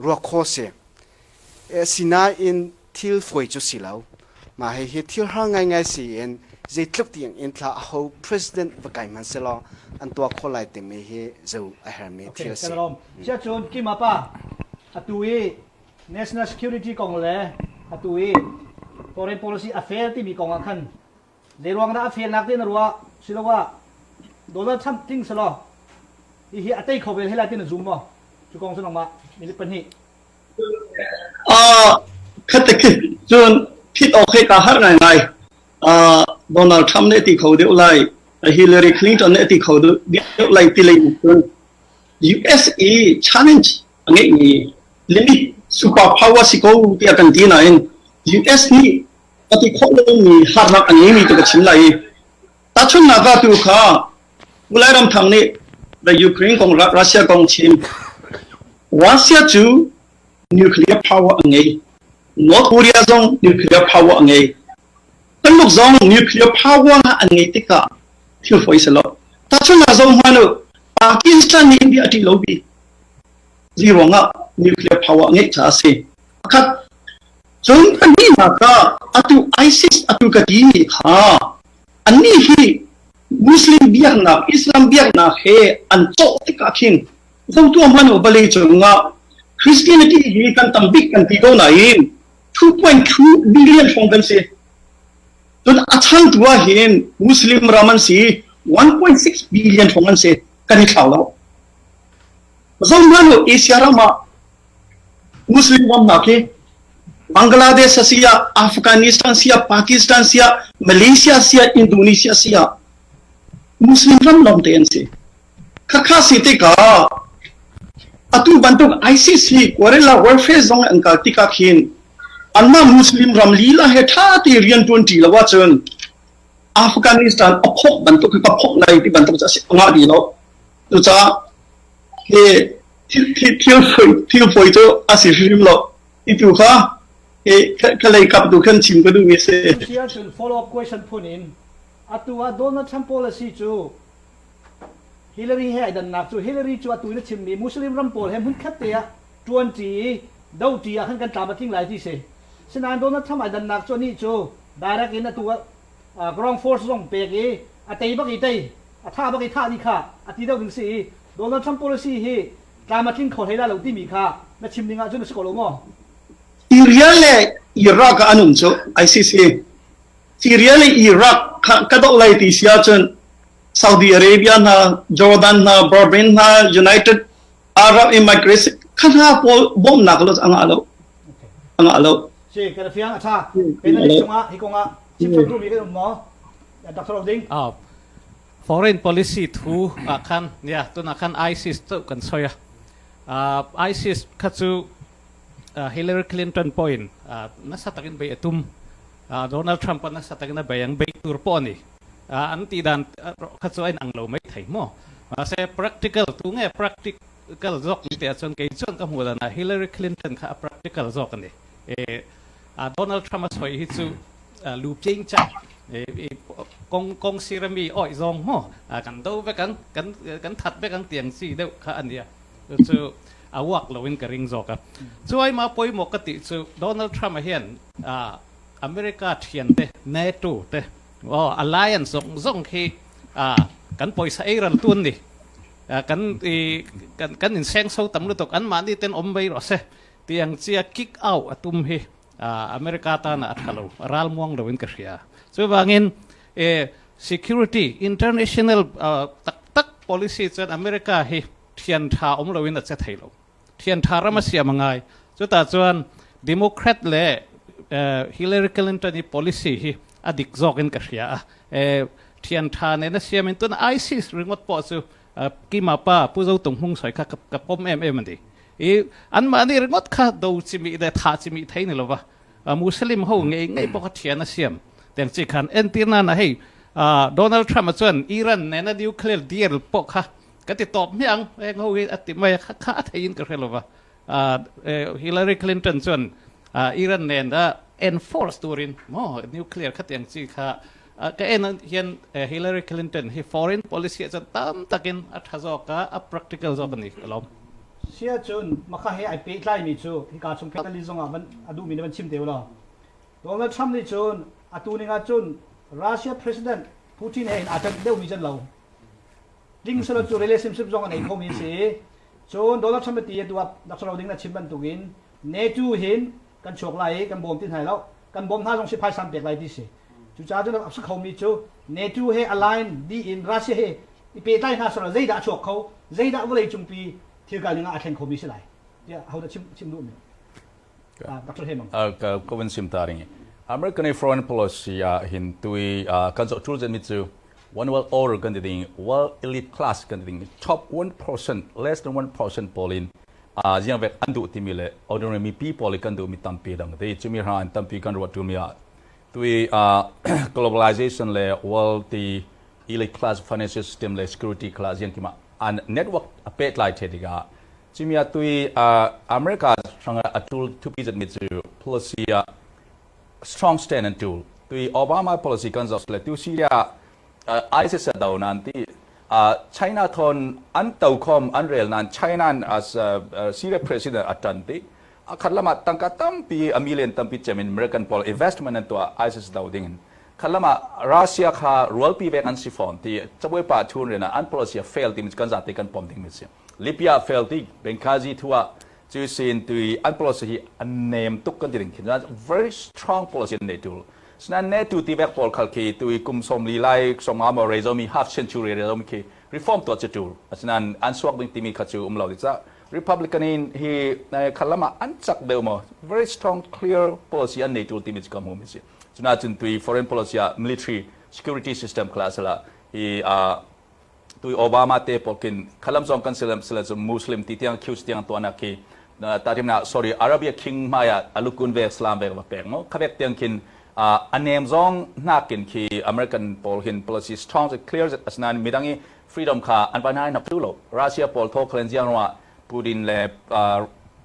ruah khawh si. Asinain thil fawi cu si lo. Mah hihi thil har ngaingai si in zeitluk tiang in thla aho president va kai hmanh selaw an tuah khawh lai timi hi zo a hermi thil a si. Okay, cun Kim apa atu i national security kong le atu i foreign policy a fail timi kong ah khan Zei ruang dah a felnak ti na ruah siloah Donald Trump ting selaw hihi a tei kho vel he lai ti na zum maw? Cu kong cu nangmah minute pahnih. Khat khi cun phit awk he ka har ngai ngai. Donald Trump nih ti kho deuh lai, Hillary Clinton nih ti kho deuh lai ti lei cun US i challenge a ngeihmi limit super power si ko tiah kan ti nain US nih a ti khawh lomi harnak a ngeimi tu ka chim lai i tahchunhnak ah tu kha Vulai ramthang nih the Ukraine kong Russia kong chim Russia cu nuclear power a ngei North Korea zong nuclear power a ngei Tuluk zong nuclear power an ngei tikah thil foi si lo tahchunhnak zong hman u Pakistan nih India a ṭih lo bi zi ruangah nuclear power a ngeih caah a si pakhat Cun pahnihnak ah atu ISIS atu ka timi kha annih hi Muslim biaknak Islam biaknak he an cawh tikah khin zotu hmanh u vawlei cungah Christianity hi kan tam bik kan ti ko nain 2.2 billion hrawng kan si. Cun a changtu ah hin Muslim ram an si 1.6 billion hrawng an si kan i thlau lo. Zohhmanh u Asia ram ah Muslim ram hna khi Bangladesh si ah, Afghanistan si ah, Pakistan si ah, Malaysia si ah, Indonesia si ah, Muslim ram lawngte an si. Khakha si tikah atu bantuk ISIS hi guerrilla warfare zong an kal tikah khin anmah Muslim ram lila he ṭha te rian ṭuan ṭi lo ahcun Afghanistan a phok bantuk ka phok lai ti bantuk a si ngah di lo. Cucaah hi thil thil foi cu a si hrim lo. Ti tu kha hi ka lei kap tu khan chim ka duh mi si. Siar cun follow up question phun in atu ah Donald Trump policy cu Hillary he ai dannak cu Hillary cu atu in a chimmi Muslim ram pawl he hmunkhat te ah ṭuanṭi i doṭi ah khan kan tlam a tling lai ti si. Sinain Donald Trump ai dannak cu anih cu direct in atu ah ground force zong pek i a tei bak i tei a thah bak i thah dih kha a ti deuh ding si i Donald Trump policy hi tlam a tling kho hlei lai lo timi kha na chim ding ahcun a si ko lo maw? Syria le Iraq ah an um cu ICC. Syria le Iraq kha ka doh lai ti si ahcun Saudi Arabia hna, Jordan hna, Bahrain hna, United Arab Emirates kha hna pawl bawmhnak lo a ngah lo. A ngah lo. Si, kan fiang a tha. Penalty chungah hi kongah chim chom duhmi kan um maw? Dr. Roding. Oh. Foreign policy thu ah khan ya tunah khan ISIS tu kan soi a. ISIS kha cu Hillary Clinton point nasa takin bei atum. Donald Trump nasa takin a bei ang bei tur pawh ani. An ti dan kha chu ain ang lo mai thei mo. Se practical tu nge practical zok ni te chuan kei chuan ka hmu dan Hillary Clinton kha a practical zok ani. E Donald Trump a soi hi chu lu ching cha kong kong sirami oi zong mo kan do ve kan kan kan that ve kan tiang si deuh kha ania. Cu a uak loin ka ring zawk a. Cuai ma pawimawh ka ti cu Donald Trump hian America thian te NATO te oh alliance zong zong khi kan pawisa ei ral tun ni kan i kan kan in seng so tam lutuk an mahni ten om mai ro se tiang chia kick out atum hi America tan a thalo ral muang lo in ka hria chuwangin e security international tak tak policy chuan America hi thian tha om lo in a che thei lo. Thian tha ram a siam angai. Chuta chuan Democrat le Hillary Clinton i policy hi a dik zawk in ka hria a. Thian tha nen a siam in tun ISIS ringot pawh chu kima pa Pu Zo Tung Hmung soi kha ka pom em em ani. I an mahni ringot kha do chimi le tha chimi thei ni lova. Muslim ho ngei ngei pawh kha thian a siam. Tiang chi khan entir na na hei Donald Trump chuan Iran nena nuclear deal pawh kha ka ti tawp hmiang eng ho hi a ti mai kha kha a theiin ka hre lova Hillary Clinton chuan Iran nen a enforce turin mo nuclear kha tiang chi kha ka en hian Hillary Clinton hi foreign policy chuan tam takin a tha zawk a a practical zawk ani lom sia chun maka he ai pe tlai mi chu hika chung phetali zonga van adu mi ne van chim te lo Donald Trump nih cun atu ning ah cun Russia President Putin he in aa ṭanh deuhmi can lo. Ding selo cu relationship zong a nei khomi si. Cun Donald Trump ti tu ah dak lo ding na chim bantukin NATO hin kan chuak lai i kan bawm ti hna lo. Kan bawm hna zong si phaisa pek lai ti si. Cucaah cun a si khomi cu NATO he align di in Russia he i pehtlai hna selo zeidah a chuak kho, zeidah vawlei cungpi thil kal ning ah a thleng khomi si lai. Tiah hodah chim chim duhmi. Dr. Hemang. Ka van sim ta ring. American foreign policy ah hin tui kan zo tul mi cu one world order kan ti ding world elite class kan ti ding top 1% less than 1% pawl in ziang vek an duh timi le ordinary mi people kan duh mi tampi dang te chumi hra an tampi kan ruat tu mi ah tui globalization le world ti elite class financial system le security class ziang kima an network a pet lai the tikah Cimia tui America hrangah a tul thupi zat mi cu policy ah strong stand an tul. Tui Obama policy kan zoh le tu Syria ISIS a do nan ti China thon an to khom an rel nan China as Syria president a tan ti khat lama tangka tampi a million tampi chemin American pawl investment an tuah ISIS do ding in khat lama Russia kha rualpi vek an si fawn ti cabuai pa thun rena an policy a fail ti mi kan zate kan pom ding mi si. Libya fail ti Benghazi thu ah cu sin tui an policy hi an nem tuk kan ti ding khin very strong policy an nei tul snan ne tu ti vek pawl khal khi tui kum som li lai som nga mo rezo mi half century rezo mi khi reform to che tul asnan an suak ding timi kha chu um lo cha Republican in hi khalama an chak deu mo very strong clear policy an nei tul timi chu kam hu mi si chuna chun tui foreign policy a military security system class la hi a Tui Obama te pawl kin khalam zong kan silam sila cu Muslim ti tiang accuse tiang tuanak khi tarim na sorry Arabia king hmai ah alukun ve Islam ve va pek mo khabek tiang khin A nem zong nakin khi American pawl hin policy strong clear asinain midang i freedom kha an vai nai nak tu lo. Russia pawl tho khalen ziang ruangah Putin le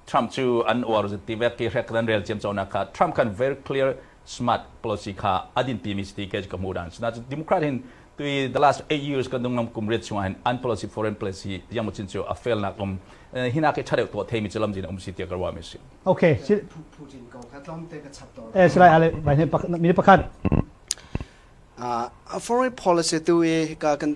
Trump cu an uar ti vek ki hrek kan rel ciam chona kha Trump khan very clear smart policy kha adin pi mi si ke ka mu dan sina Democrat hin tui the last 8 years kan dungam kum riat chungah hin an policy foreign policy yang chin chu a fail nak um hina ke thadeu to thei mi chalam jin um si tia karwa mi si. Okay. Putin ko kha tlom te ka chap to. Eh silai ale vai ne pak mi pakhat. Uh, foreign policy tu e ka kan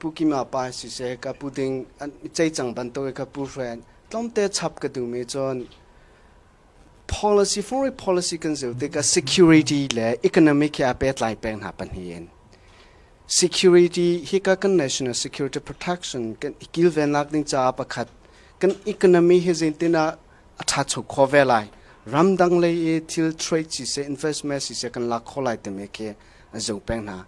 pu kima pa si se ka pu ding chei chang ban to ka pu friend tlom te chap ka du mi chon policy foreign policy kan zeu te ka security le economic he a pet lai peng hna pan hi in security hi ka kan national security protection kan kilvenak ding cha pakhat kan economy hi zintina a tha chu kho ve lai ramdang lei i thil trade si se investment si se kan lak kho lai timi khi an zoh peng hna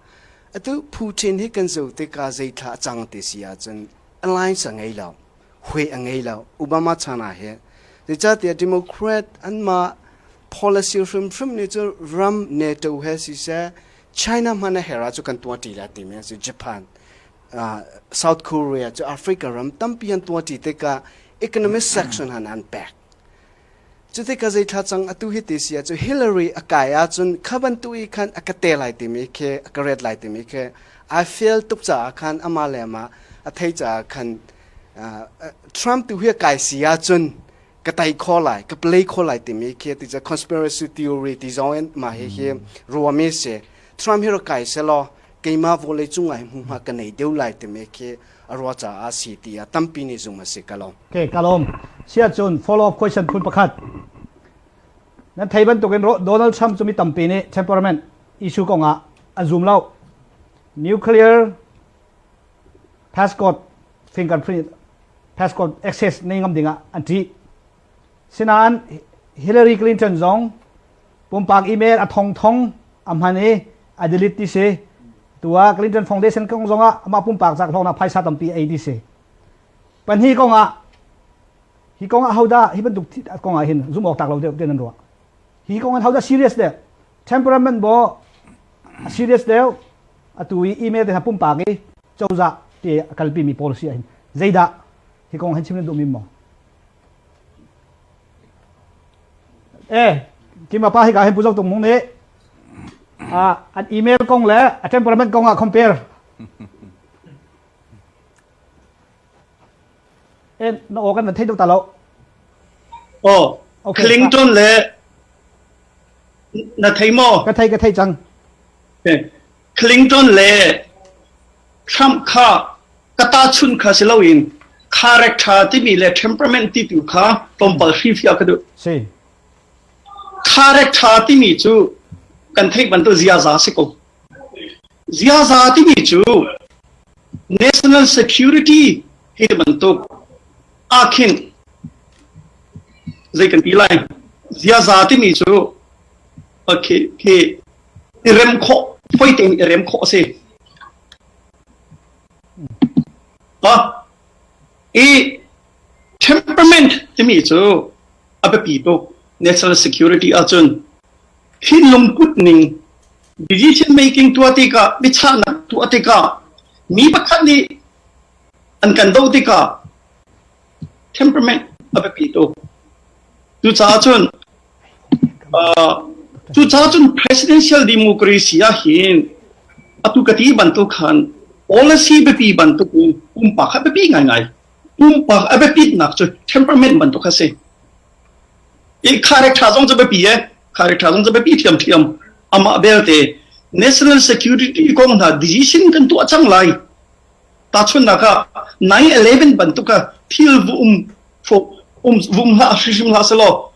atu Putin hi kan zoh tikah zeithla a cang ti si ahcun alliance a ngei lo hui a ngei lo Obama chan ah hin zeicahtiah Democrat anmah policy hrimhrim nih cu ram NATO he siseh China hmanh a herh ah cu kan tuah ṭi lai timi a si Japan uh, South Korea cu Africa ram tampi an tuah ṭi tikah economic section han an pek cu tikah zei thla cang atu hi ti si ah cu Hillary a kai ahcun kha bantuk i khan a ka te lai timi khi a ka ret lai timi khi I feel tuk caah khan amah le amah a thei caah khan uh, Trump tu hi a kai si ahcun ka tai kho lai ka play kho lai timi khi ti ca conspiracy theory ti zong in mah hi hi ruami si Trump hi rak kai selaw keimah vawlei cung ah hmu hma ka nei deuh lai timi khi a ruah caah si tiah tampi nih zum a si ka lawm. Okay, ka lawm. Sia cun follow up question phun pakhat. Nan thei bantukin Donald Trump cu mi tampi nih temperament issue kong ah an zum lo. Nuclear passport fingerprint passport access nei ngam dingah an ṭih. Sinain Hillary Clinton zong pumpak email a thong thong a hman i a delete ti si. Tu ah Clinton Foundation kong zongah amah pumpak zak hlawknak phaisa tampi ei ti si. Pahnih kong ah hi kong ah hodah hi bantuk kong ah hin zum awk tak lo deuh te nan ruah. Hi kong ah hodah serious deuh? Temperament bo serious deuh atu i email te hna pumpak i cozah ti a kalpi mi policy ah hin zeidah hi kong hin chim nan duh mi maw? Eh, kima pa hi ka hin pu tung mung nih an email kong le a temperament kong ah compare. Eh, na aw kan van thei deuh ta lo. Oh, okay. Clinton le na thei maw? Ka thei ka thei cang. Clinton le Trump kha ka tahchunh kha si loin character timi le temperament ti tu kha tlawmpal hrifia ka duh. Si. Character timi cu kan theih bantuk ziaza si ko. Ziaza timi cu national security hi bantuk ahkhin zei kan ti lai ziaza timi cu okay khi i rem khawh foi tein i rem khawh a si. I temperament timi cu a biapi tuk national security ahcun thinlung put ning decision making tuah tikah biachahnak tuah tikah mi pakhat nih an kan doh tikah temperament a biapi tuk cucaah cun Cucaah cun presidential democracy ah hin atu ka ti bantuk khan policy biapi bantuk in pumpak kha biapi ngaingai. Pumpak a biapitnak cu temperament bantuk a si. I character zong cu biapi e. Character zong cu biapi thiamthiam. Amah belte national security kong hna decision kan tuah cang lai. Tahchunhnak ah 9/11 bantuk ah thil vu um um vum hlah hrimhrim hlah selaw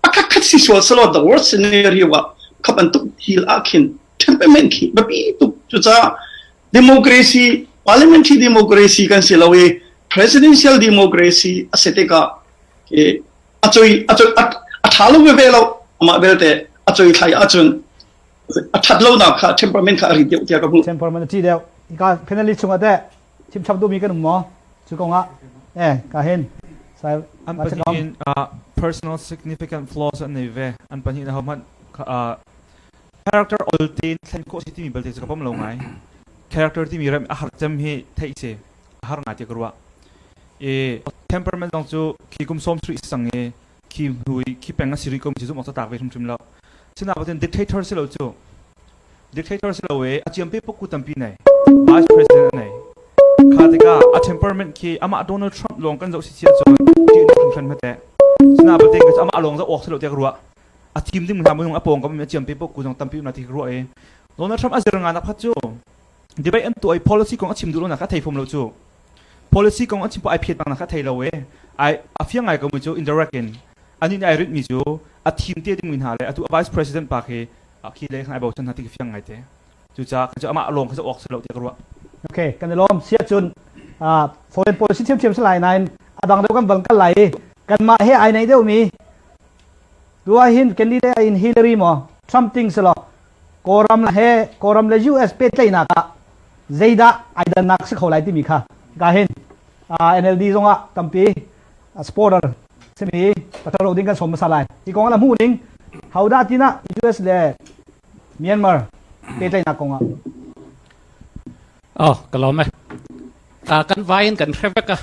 pakhat khat si sual selaw the worst scenario ah kha bantuk thil ah khin temperament khi biapi tuk cucaah democracy parliamentary democracy kan si lo i presidential democracy a si tikah a choi a choi a tha lo veve lo amah belte a choi thlai ahcun a that lo nak kha temperament kha a ri deuh tiah ka hmuh temperament a ṭi deuh ka penalty chungah teh chimchap duhmi kan um maw cu kongah eh ka hin sai an pahnih in uh, personal significant flaws an nei ve an pahnih na ho hmanh uh, Character ol tein thlen khawh si timi belte cu ka pom lo ngai. Character timi rem a har cem hi theih si. A har ngai ti ka ruah. I temperament zong cu khi kum sawm sarih sang i khi hnu i khi peng a si rih ko mi cu zumh awk cu tak ve hrimhrim lo. Sinain dictator si lo cu. Dictator si lo i a ciam pe puk tampi nei. Vice President a nei. Kha tikah a temperament khi amah Donald Trump lawng kan zoh si si ahcun ṭih hringhran hmete. Sinain amah lawng zoh awk si lo tiah ka ruah. A thim ding hna minung a pawng kam a ciam pe puk zong tampi um ti ka ruah i Donald Trump a zir nga nak khat cu debate an tuah i policy kong a chim duh lo nak a thei fom lo cu. Policy kong an chim ai phiat bang nak a thei lo i ai a fiang ngai ko mi cu indirect in ani nih ai rinh mi cu a thim te ding mi hna le atu a vice president pa khi khi le khan ai bochan hna ti ka fiang ngai te. Cucaah cu amah lawng kha awk si lo tiah ka ruah. Okay, kan i lawm. Sia cun foreign policy thiamthiam si lai nain a dang deuh kan van kal lai i kanmah he ai nei deuhmi tu ah hin candidate in Hillary maw Trump ting si law Kawlram he Kawlram le US pehtlaihnak ah zeidah ai dannak si kho lai timi kha ka hin NLD zongah tampi supporter simi pathar lo ding kan som hmasa lai. Hi kong ah na hmuh ning hodah tina US le Myanmar pehtlaihnak kong ah? Oh, ka lawm e. Kan vai in kan hre vek a.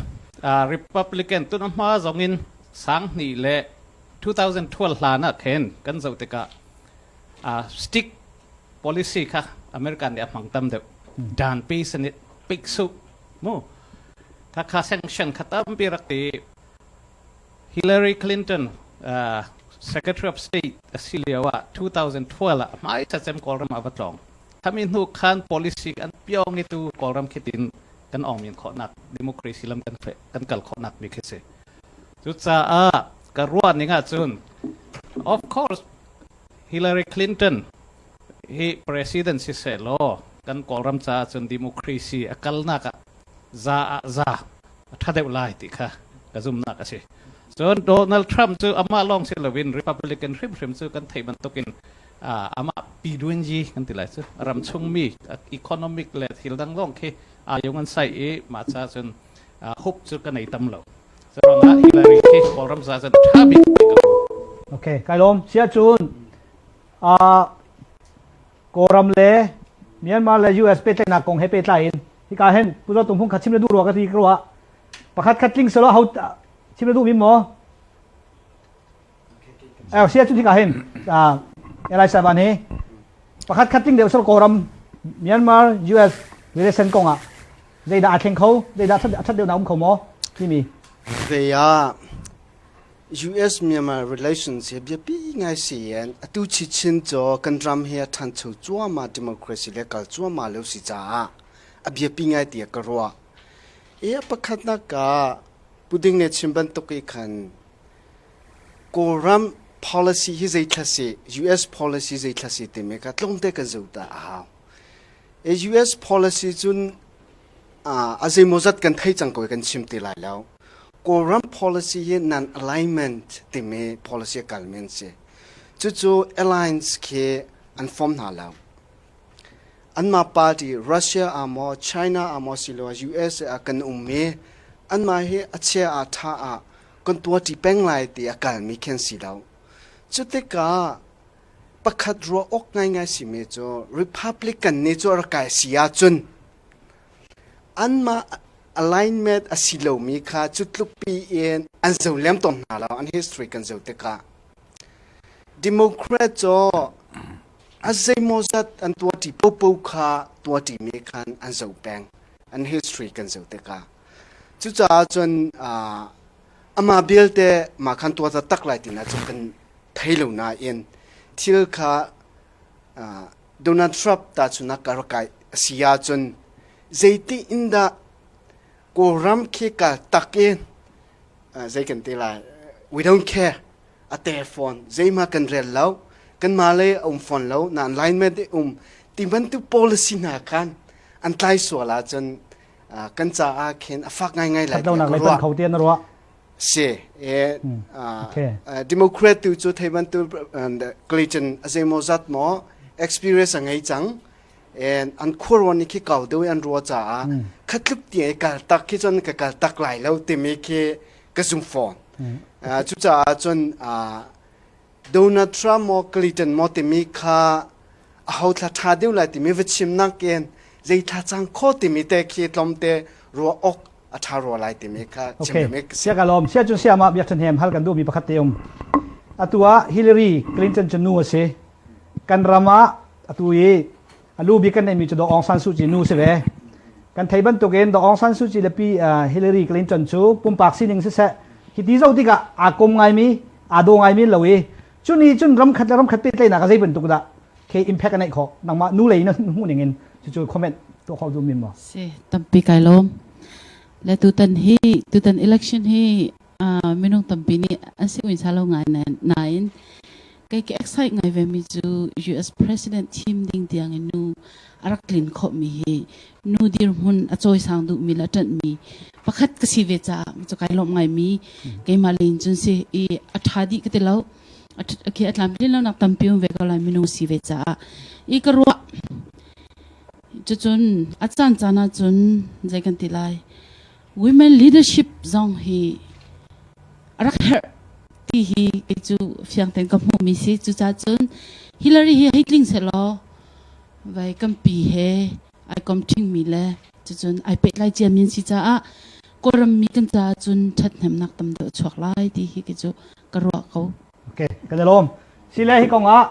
Republican tun a hma zong in sang hnih le 2012 hlan ah khin kan zoh tikah stick policy kha American nih a hmang tam deuh. Dan pi sanit pik su mu. Kha kha sanction kha tampi rak ti. Hillary Clinton Secretary of State a si lio ah 2012 ah hmaisa cem Kawlram ah va tlawng. Khami hnu khan policy an piong i tu Kawlram khitin kan ong min khawhnak democracy lam kan kan kal khawhnak mi khi si. Cucaah ka ruah ning ahcun of course Hillary Clinton hi president si seh law kan Kawlram caah cun democracy a kalnak ah za ah za a ṭha deuh lai ti kha ka zumhnak a si. Cun Donald Trump cu amah lawng si loin Republican hrimhrim cu kan theih bantukin amah pi-duan-yi kan ti lai cu ram chungmi economic le thil dang lawng khi aa yung an sai i mah ca cun hope cu ka nei tam lo. Curuangah Hillary khi Kawlram ca cun ṭha bik ti ka hmu. Okay, kai lawm. Sia cun Kawlram le Myanmar le US pehtlaihnak kong he pehtlai in hika hin Pu Zaw Tung Hmung kha chim le duh rua ka ti ka ruah. Pakhat khat tling selaw ho chim le duh mi maw? Eh sia cu hika hin Elai Saban hi pakhat khat tling deuh sel Kawlram Myanmar US relation kong ah zeidah aa thleng kho zeidah a that deuh na um kho maw timi Ve ah US-Myanmar relations hi biapi ngai si in atu chichin cu kan ram hi a ṭhancho cuahmah democracy le kal cuahmah lio si caah a biapi ngai tiah ka ruah. I a pakhatnak ah Puding nih chim bantuk i khan Kawlram policy hi zeithla si, US policy zeithla si timi kha tlawmte kan zoh ta a hau. US policy cun a zeimawzat kan thei cang ko i kan chim ti lai lo. Kawlram policy hi non-alignment timi policy a kalmi an si. Cucu alliance khi an form hna lo. Anmah party Russia ah maw China ah maw siloah USA ah kan um i anmah hi a chia ah ṭha ah kan tuahṭi peng lai ti a kalmi khi an si lo. Cu tikah pakhat ruah awk ngaingai simi cu Republican nih cu a rak kai si ahcun anmah alignment a si lomi kha cu tlukpi in an zo lem tawn hna lo an history kan zoh tikah Democrat cu a zeimawzat an tuahṭi popo kha tuahṭimi khan an zoh peng an history kan zoh tikah cucaah cun amah belte mah khan tuah taktak lai tina cu kan thei lo nain thil kha Donald Trump tahchunak ka rak kai a si ahcun zeiti in dah Kawlram khi ka tak in zei kan ti lai we don't care a te fawn zeihmah kan rel lo kanmah lei a um fawn lo na alignment i um ti bantuk policy hna khan an tlai sual ahcun kan caah khin a fak ngaingai lai tiah ka ruah. kho te na ruah. Si. Democrat tu cu thei bantuk Clinton a zeimawzat maw experience a ngei cang and an khuaruan khi kau deuh an ruah caah khatluk ti ai kal tak khi cun ka kal tak lai lo timi khi ka zum fawn. Cucaah cun Donald Trump maw Clinton maw timi kha. Aho thla ṭha deuh lai timi va chimnak in zei thla cang kho timi te khi tlawmte ruah awk a ṭha rua lai timi kha chim Okay. Sia ka lawm. Sia cu sia ma biak ṭhan hem hal kan duhmi pakhat te um. Atu ah Hillary Clinton cu nu a si. Kan ram ah atu i a lu bik kan neihmi cu Daw Aung San Suu Kyi nu si ve. Kan thei bantukin Daw Aung San Suu Kyi le pi Hillary Clinton cu pumpak sining siseh hi ti zoh tikah aa kom ngaimi aa daw ngaimi lo i cu ni cun ramkhat le ramkhat pehtlaihnak a zei bantuk dah khi impact a neih khawh nangmah nu lei na hmuh ning in cucu comment tuah khawh duh min maw? Si tampi kai lawm. Le tutan hi tutan election hi minung tampi nih an si uin sa lo ngai nain kei ka excite ngai ve mi cu US president thim ding tiang in nu a rak tlin khawh mi hi nu dirhmun a cawisang duh mi le a ṭanh mi pakhat ka si ve caah cu kai lawmh ngai mi keimah lei in cun si i a ṭha dih ka ti lo khi a tlamtlin lonak tampi um ve ko lai minung si ve caah i ka ruah cucun a caan caan ah cun zei kan ti lai women leadership zong hi a rak herh ti hi kei cu fiang tein ka hmuhmi si cucaah cun Hillary hi hei tling sehlaw vai kan pi he ai kom ṭhingmi le cucun ai pehtlai ciami an si caah Kawlram mi kan caah cun ṭhathnemnak tam deuh a chuak lai ti hi kei cu ka ruah ko. Okay, kan i lawm. Sile hi kong ah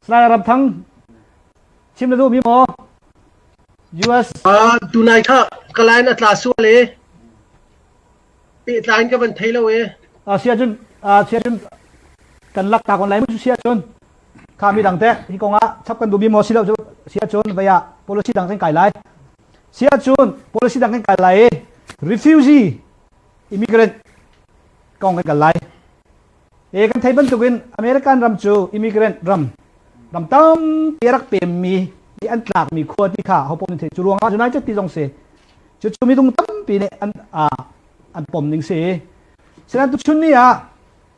Salai Ram Thang chim na duhmi maw? US Tunai kha ka line a tla sual e. Pehtlai in ka van thei lo e. Sia cun sia cun kan lak ta kon lai mu sia cun kha mi dang te hi kong ah chap kan duhmi maw si lo cu sia cun vaya policy dang kan kai lai sia cun policy dang kan kai lai i refugee immigrant kong kan kal lai e kan thei bantukin American ram cu immigrant ram ram tampi rak pemmi i an tlakmi khua ti kha ho pom thei cu ruangah United ti zong si Cucu midung tampi nih an an pom ning si. Sinan tuchun ni ah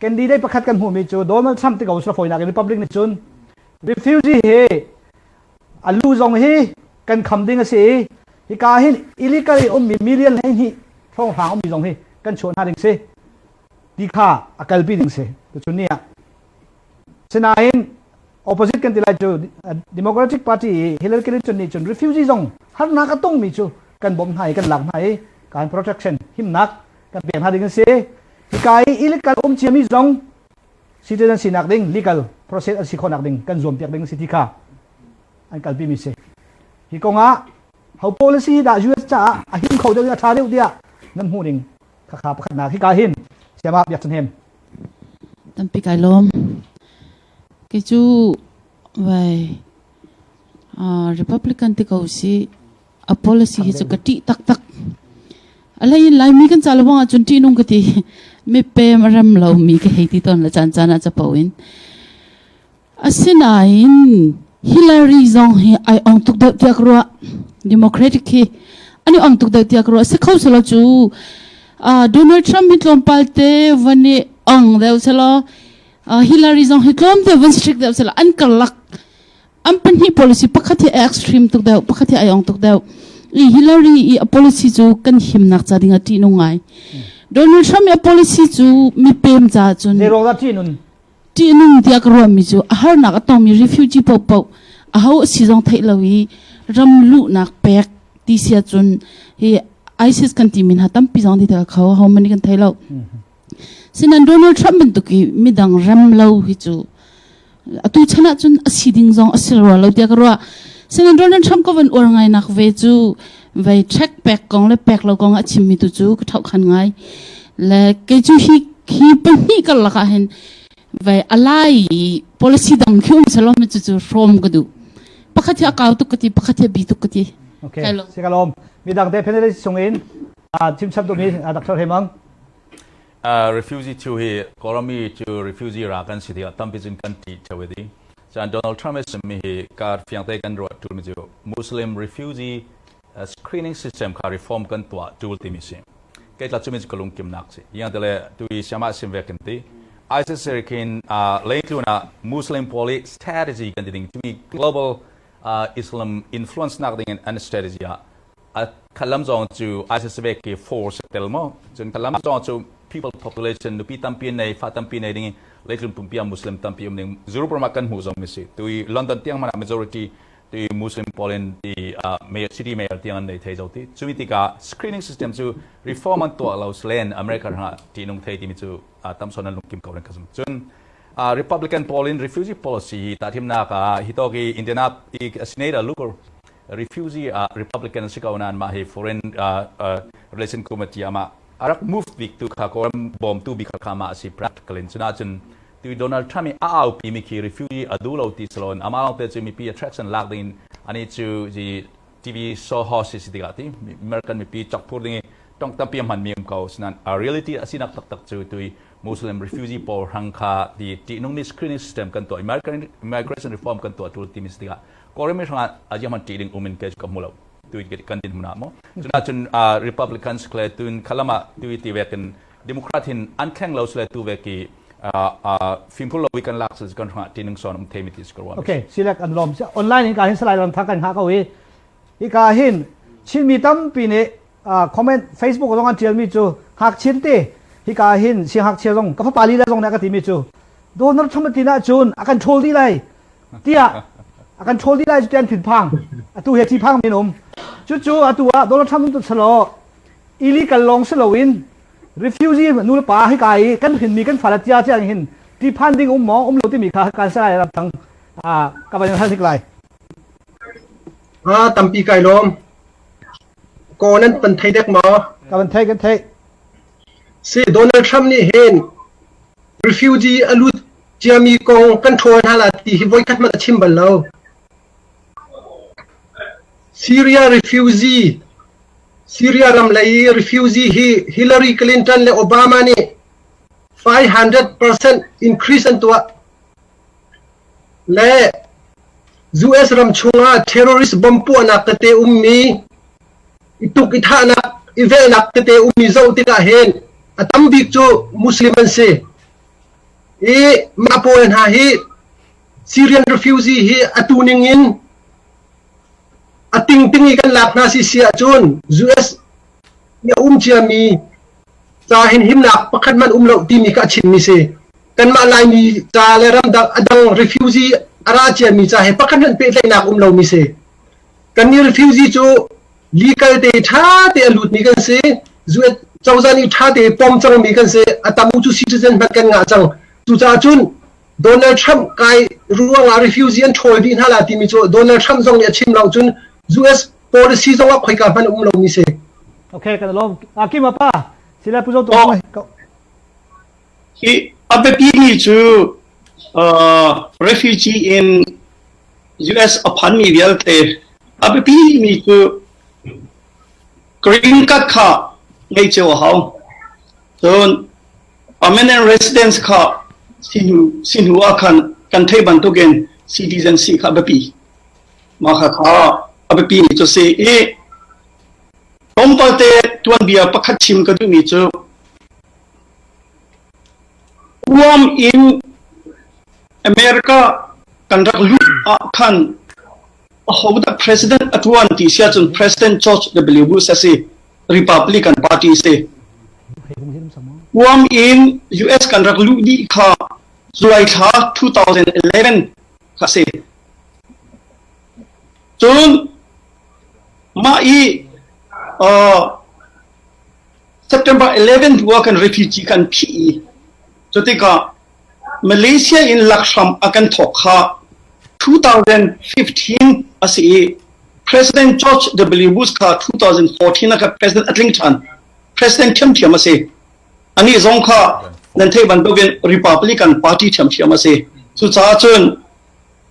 candidate pakhat kan hmuhmi cu Donald Trump ti ko sila fawinak in Republic nih cun refugee hi a lu zong hi kan kham ding a si i hika hin illegally ummi million 12 hrawnghrang ummi zong hi kan chuah hna ding si ti kha a kalpi ding si tuchun ni ah Sinain opposite kan ti lai cu Democratic Party i Hillary Clinton nih cun refugee zong harnak a tongmi cu kan bawmh hna i kan lak hna i kan protection himnak kan pek hna ding an si. Hika i illegal um ciami zong citizen sinak ding legal process an si khawhnak ding kan zuam piak ding si ti kha an kalpi mi si. Hi kongah ho policy dah US caah a him kho deuh a tha deuh tiah nan hmuh ning khakha pakhatnak hika hin siama biak chan hem Tampi kai lawm. Kei cu vai Republican ti ko si a policy hi cu ka ṭih taktak. A hlei in Laimi kan ca lawng ahcun ṭihnung ka ti. Mi pem a rem lomi ka hei ti tawn le caan caan ah capo in. Asinain Hillary zong hi ai ong tuk deuh tiah ka ruah. Democratic hi an i ong tuk deuh tiah ka ruah. Si kho selaw cu Donald Trump hi tlawmpal te van i ong deuh selaw Hillary zong hi tlawm te van strict deuh selaw an karlak an pahnih policy pakhat hi extreme tuk deuh pakhat hi ai ong tuk deuh. I Hillary i a policy cu kan himnak ca ding ah ṭihnung ngai. Donald Trump i a policy cu mipem ca cun Zei ruang dah ṭihnun? Ṭihnung tiah ka ruahmi cu a harnak a tongmi refugee paohpaoh aho a si zong theih lo i ram luhnak pek ti si ahcun hi ISIS kan timi hna tampi zong ti tel kho ho man kan thei lo. Sinan Donald Trump bantuk i midang rem lo hi cu atu chan ahcun a si ding zong a si rua lo tiah ka ruah. Sinan Donald Trump ka van uar ngai nak ve cu vei track pek kong le pek lo kong a chimmi tu cu ka ṭhauhkhan ngai. Le kei cu hi hi pahnih karlak ah hin vei alai i policy dang khi um selaw mi cu cu hrawm ka duh. Pakhat hi a kau tuk ka ti, pakhat hi a bi tuk ka ti. Okay, sikalom. Midang te panelist chungin chimchap duhmi Dr. Hemang. Refugee cu hi Kawlrami cu refugee ra kan si tikah tampi cun kan ṭih ṭheo i ti. Cun Donald Trump a chimmi hi kar fiangte kan ruah ṭulmi cu Muslim refugee screening system kha reform kan tuah ṭul timi si. Kei tla cumi cu ka lungkimnak si. Yang tele tu i siamah sim ve kan ti. ISIS khin leitlun ah Muslim pawl i strategy kan ti ding timi global Islam influence nak ding in an strategy ah khalam zong cu ISIS ve khi force tel mo cun khalam zong cu people population nupi tampi nei fa tampi nei ding. Leitlun pumpi ah Muslim tampi um ning Europe ram ah kan hmuh zong mi si. Tu i London tiang hmanh ah majority tu i Muslim pawl in ti mayor city mayor tiang an nei thei zo ti. Cumi tikah screening system cu reform an tuah lo slen America ram ah ṭihnung thei timi cu tam sawn an lungkim ko rin ka zum. Cun Republican pawl in refugee policy hi tahthimnak ah hi tawk i Indiana i Senator Luker refugee ah Republican si ko nain mah hi foreign relation committee amah a rak move bik tu kha Kawlram bawmtu bik kha mah a si practical in cuna cun tu Donald Trump i a aupi mi khi refugee a duh lo ti salon amah lawng te cu mipi attraction lak ding in ani cu ji TV show host si tikah ti American mipi chok phur ding i tong tampi a hman mi um ko sinan a reality a sinak taktak cu tui Muslim refugee pawl hrang kha ti ṭihnung mi screening system kan tuah American immigration reform kan tuah tul timi si tikah Kawlram mi hrangah a jiang man ṭih ding um in ke ka hmu lo tu kan din hmun ah mo cuna cun Republicans kle tun khalama tu ti vekin Democrat hin an thleng lo sle tu ve ki fimphul lo kan lak sel kan hrangah ṭihnung son um themi ti si ko Okay silek an lom online in ka hin salai lam tha kan ha ko hi hi ka hin Chinmi tampi nih comment Facebook zong an tial mi cu ngakchin te hika hin siangngakchia zong ka fapa lila zong nih a ka ti mi cu Donald Trump tin ahcun a kan ṭhawl dih lai tiah a kan ṭhawl dih lai cu tian thinphang atu he ṭihphang min um cucu atu ah Donald Trump tu salo illegal lawng si loin refugee nu le pa hika i kan hrinmi kan fale tia tia hin ṭihphan ding um maw um lo timi kha kan salai ram tang ka van hal hnik lai Tampi kai lawm. Kaw nan pan thei dek maw? Ka van thei kan thei. Si Donald Trump nih hin refugee a lut ciami kong kan ṭhawl hna la ti hi voikhat hmanh a chim bal lo. Syria refugee Syria ram lei refugee hi Hillary Clinton le Obama nih 500% increase an tuah. Le US ram chungah terrorist bomb puahnak tete ummi, i tuk i thahnak, i velhnak tete ummi zoh tikah hin a tam bik cu Muslim an si. I mah pawl hna hi Syrian refugee hi atu ning in a tingting i kan lak hna si si ahcun US i a um ciami ca hin himnak pakhat hmanh um lo timi kha a chimmi si. Kanmah Laimi ca le ramdang a dang refugee a ra ciami ca he pakhat hmanh pehtlaihnak um lomi si. Kannih refugee cu legal te ṭha te a lutmi kan si. US cozah nih ṭha te pom cangmi kan si. A tam u cu citizen hmanh kan ngah cang. Cucaah cun Donald Trump kai ruangah refugee an ṭhawl dih hna la timi cu Donald Trump zong nih a chim lo cun US policy zong ah khoika hmanh a um lomi si. Okay, kan lawm. Akim apa? Sila pu zo tu. Hi a biapimi cu refugee in US a phanmi vialte a biapimi cu green card kha ngei cio a hau. Cun permanent residence kha si hnu ah khan kan theih bantukin citizen si kha a biapi. Mah kha kha a biapi mi cu si i tlawmpal te tuanbia pakhat chim ka duhmi cu Guam in America kan rak luh ah khan ahodah president a ṭuan ti si ahcun President George W. Bush a si. Republican Party si. Guam in US kan rak luh dih kha July thla 2011 kha si. Cun mah i September 11 hnu ah kan refugee kan phih i cutikah Malaysia in lakhram a kan thawk kha 2015 a si i President George W. Bush kha 2014 ah kha president a tling ṭhan. President ṭhiamṭhiam a si. Anih zong kha nan theih bantukin Republican Party ṭhiamṭhiam a si. Cucaah cun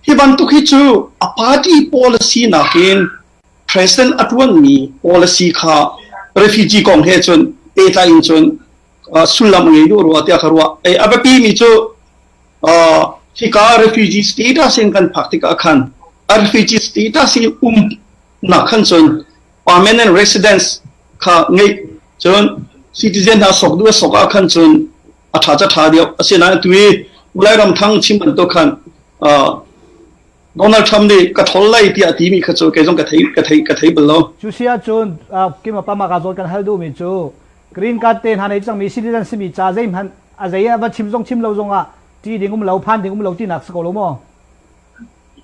hi bantuk hi cu a party policy nakin President a ṭuanmi policy kha refugee kong he cun pehtlai in cun sullam a ngei duh rua tiah ka ruah. A biapi mi cu hika refugee status in kan phak tikah khan a refugee status i um nak khan cun permanent residence kha ngeih cun citizen hna sok duh a sok ah khan cun a ṭha ca ṭha deuh. Asinain tu i Lairam thang chim bantuk khan Donald Trump nih ka ṭhol lai tiah a timi kha cu kei zong ka thei ka thei ka thei bal lo. Cu si ahcun Kim Obama ka zawn kan hal duhmi cu green card te hna nei cangmi citizen simi ca zeihmanh a zei a va chim zong chim lo zongah Ti ding um lo phan ding um lo tinak si ko lo maw?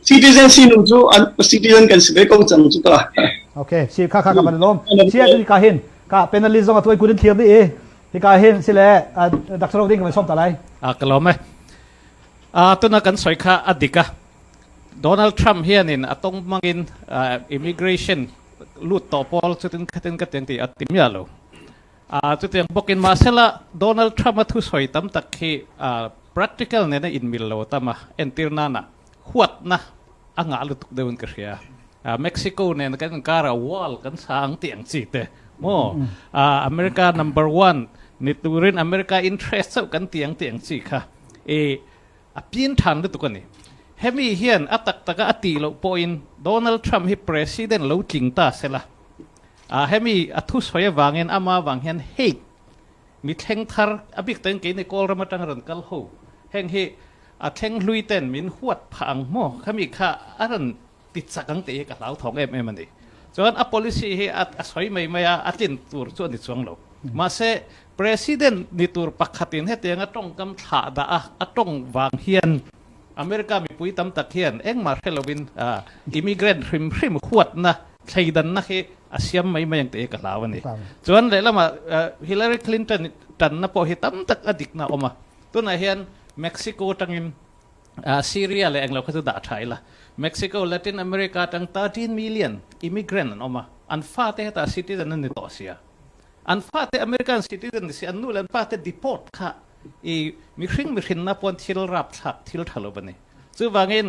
Citizen si nu cu an citizen kan si ve ko cang cu ta. Okay, si kha kha ka van lom. Si a ka hin ka penalty zong a tuai kurin thlir di i hi ka hin sile Dr. Roding kan som ta lai. A ka lom e. A tuna kan soi kha adika. Donald Trump hianin a tong mangin immigration lut to pawl chutin khatin ka tiang ti atim ya lo. A chutiang bawkin mahsela Donald Trump a thusawi tam tak khi practical nena inmil lo tama entir nana huatna a ngah lutuk deuh in ka hria. Mexico nen kan inkara wall kan sang ti ang chi te mo America number one ni turin America interest chauh kan ti ang ti ang chi kha e a pin than lutuk ani. Hemi hian a tak taka a ti loh pawhin Donald Trump hi president lo tling ta sela Hemi a thusawi avangin ama avang hian hate mi thleng thar a bik takin keini Kawlram atanga rawn kal ho heng hi a thleng hlui ten min huat phah ang maw khami kha a rawn ti chak ang tih hi ka hlauthawng em em a ni. Chuan a policy hi a sawi mai mai a, a tlin tur chu a ni chuang lo. Mahse President ni tur pakhatin hetianga tawngkam thlah dah a, a tawng vang hian America mipui tam tak hian engmah hre lovin immigrant hrim hrim huatna thleidanna hi a siam mai mai ang tih hi ka hlau a ni. Chuan lehlamah Hillary Clinton tanna pawh hi tam tak a dikna a awm a. Tunah hian Mexico atangin Syria leh englo kha chu dah tha ila. Mexico, Latin America atang 13 million immigrant an awm a. An fate hetah citizen an ni tawh sia. An fate American citizen ni si, an nu leh an pate deport kha i mihring mihrinna pawn thil rapthlak thil tha lo a ni. Chuvangin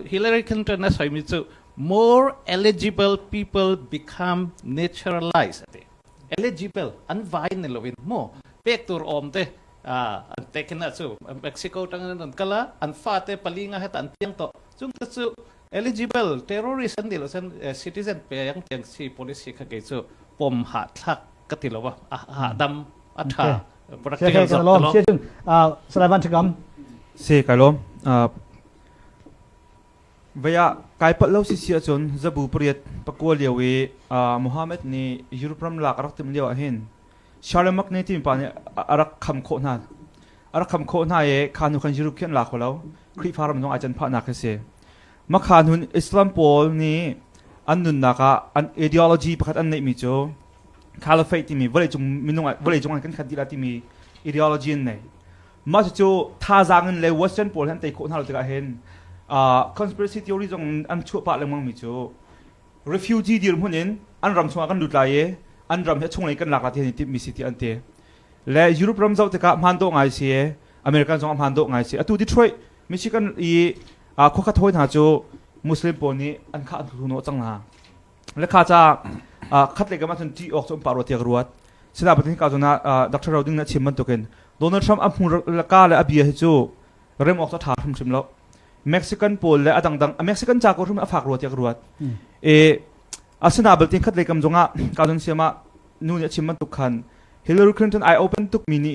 Hillary Clinton a sawimi chu more eligible people become naturalized a ti. Eligible an vai ni loin maw pek tur awm te an pek na chu Mexico tangin an rawn kal a, an fate pali nga heta an piang tawh. Chungte chu eligible terrorist an nih loh chuan citizen pe ang tiang chi policy kha kei chu pawm hahthlak ka ti lo a, a hahdam a tha practical zawk ka lawm. Salai Van Thikam. Si kai lawm. Vei ah kai palh lo sisi ahcun zabu pariat pakua lio i Muhammad nih Europe ram lak a rak timh lio ah hin Charlemagne timi pa nih a rak kham khawh hna. A rak kham khawh hna i kha hnu khan Europe khi an la kho lo. Khrihfa ram zong ai can phahnak khi si. Makha hnun Islam pawl nih an nunnak ah an ideology pakhat an neihmi cu caliphate timi vawleicung minung vawleicung an kan khat dih la timi ideology an nei. Mah cucu thazaang in le Western pawl he an tei khawh hna lo tikah hin conspiracy theory zong an chuah pah lengmang mi cu refugee dirhmun in an ram chungah kan lut lai i an ram hi a chunglei kan lak la ti an i timhmi si ti an ti. Le Europe ram zoh tikah hmaan dawh ngai si American zong a hmaan dawh ngai si. Atu Detroit, Michigan i khuakhat hawi hna cu Muslim pawl nih an khah an hlu cang hna. Le kha ca khat le kam ahcun ṭih awk cu um pah rua tiah ka ruat. Sinain patin ka zon ah Dr. Roding na chim bantukin Donald Trump a hmur ka le a bia hi cu rem awk cu a ṭha hrimhrim lo. Mexican pawl le a dangdang Mexican ca ko hrim a fak rua tiah ka ruat. E asina baltin khat le kam zongah ka zon siam ah nu nih a chim bantuk khan Hillary Clinton ai open tuk mi nih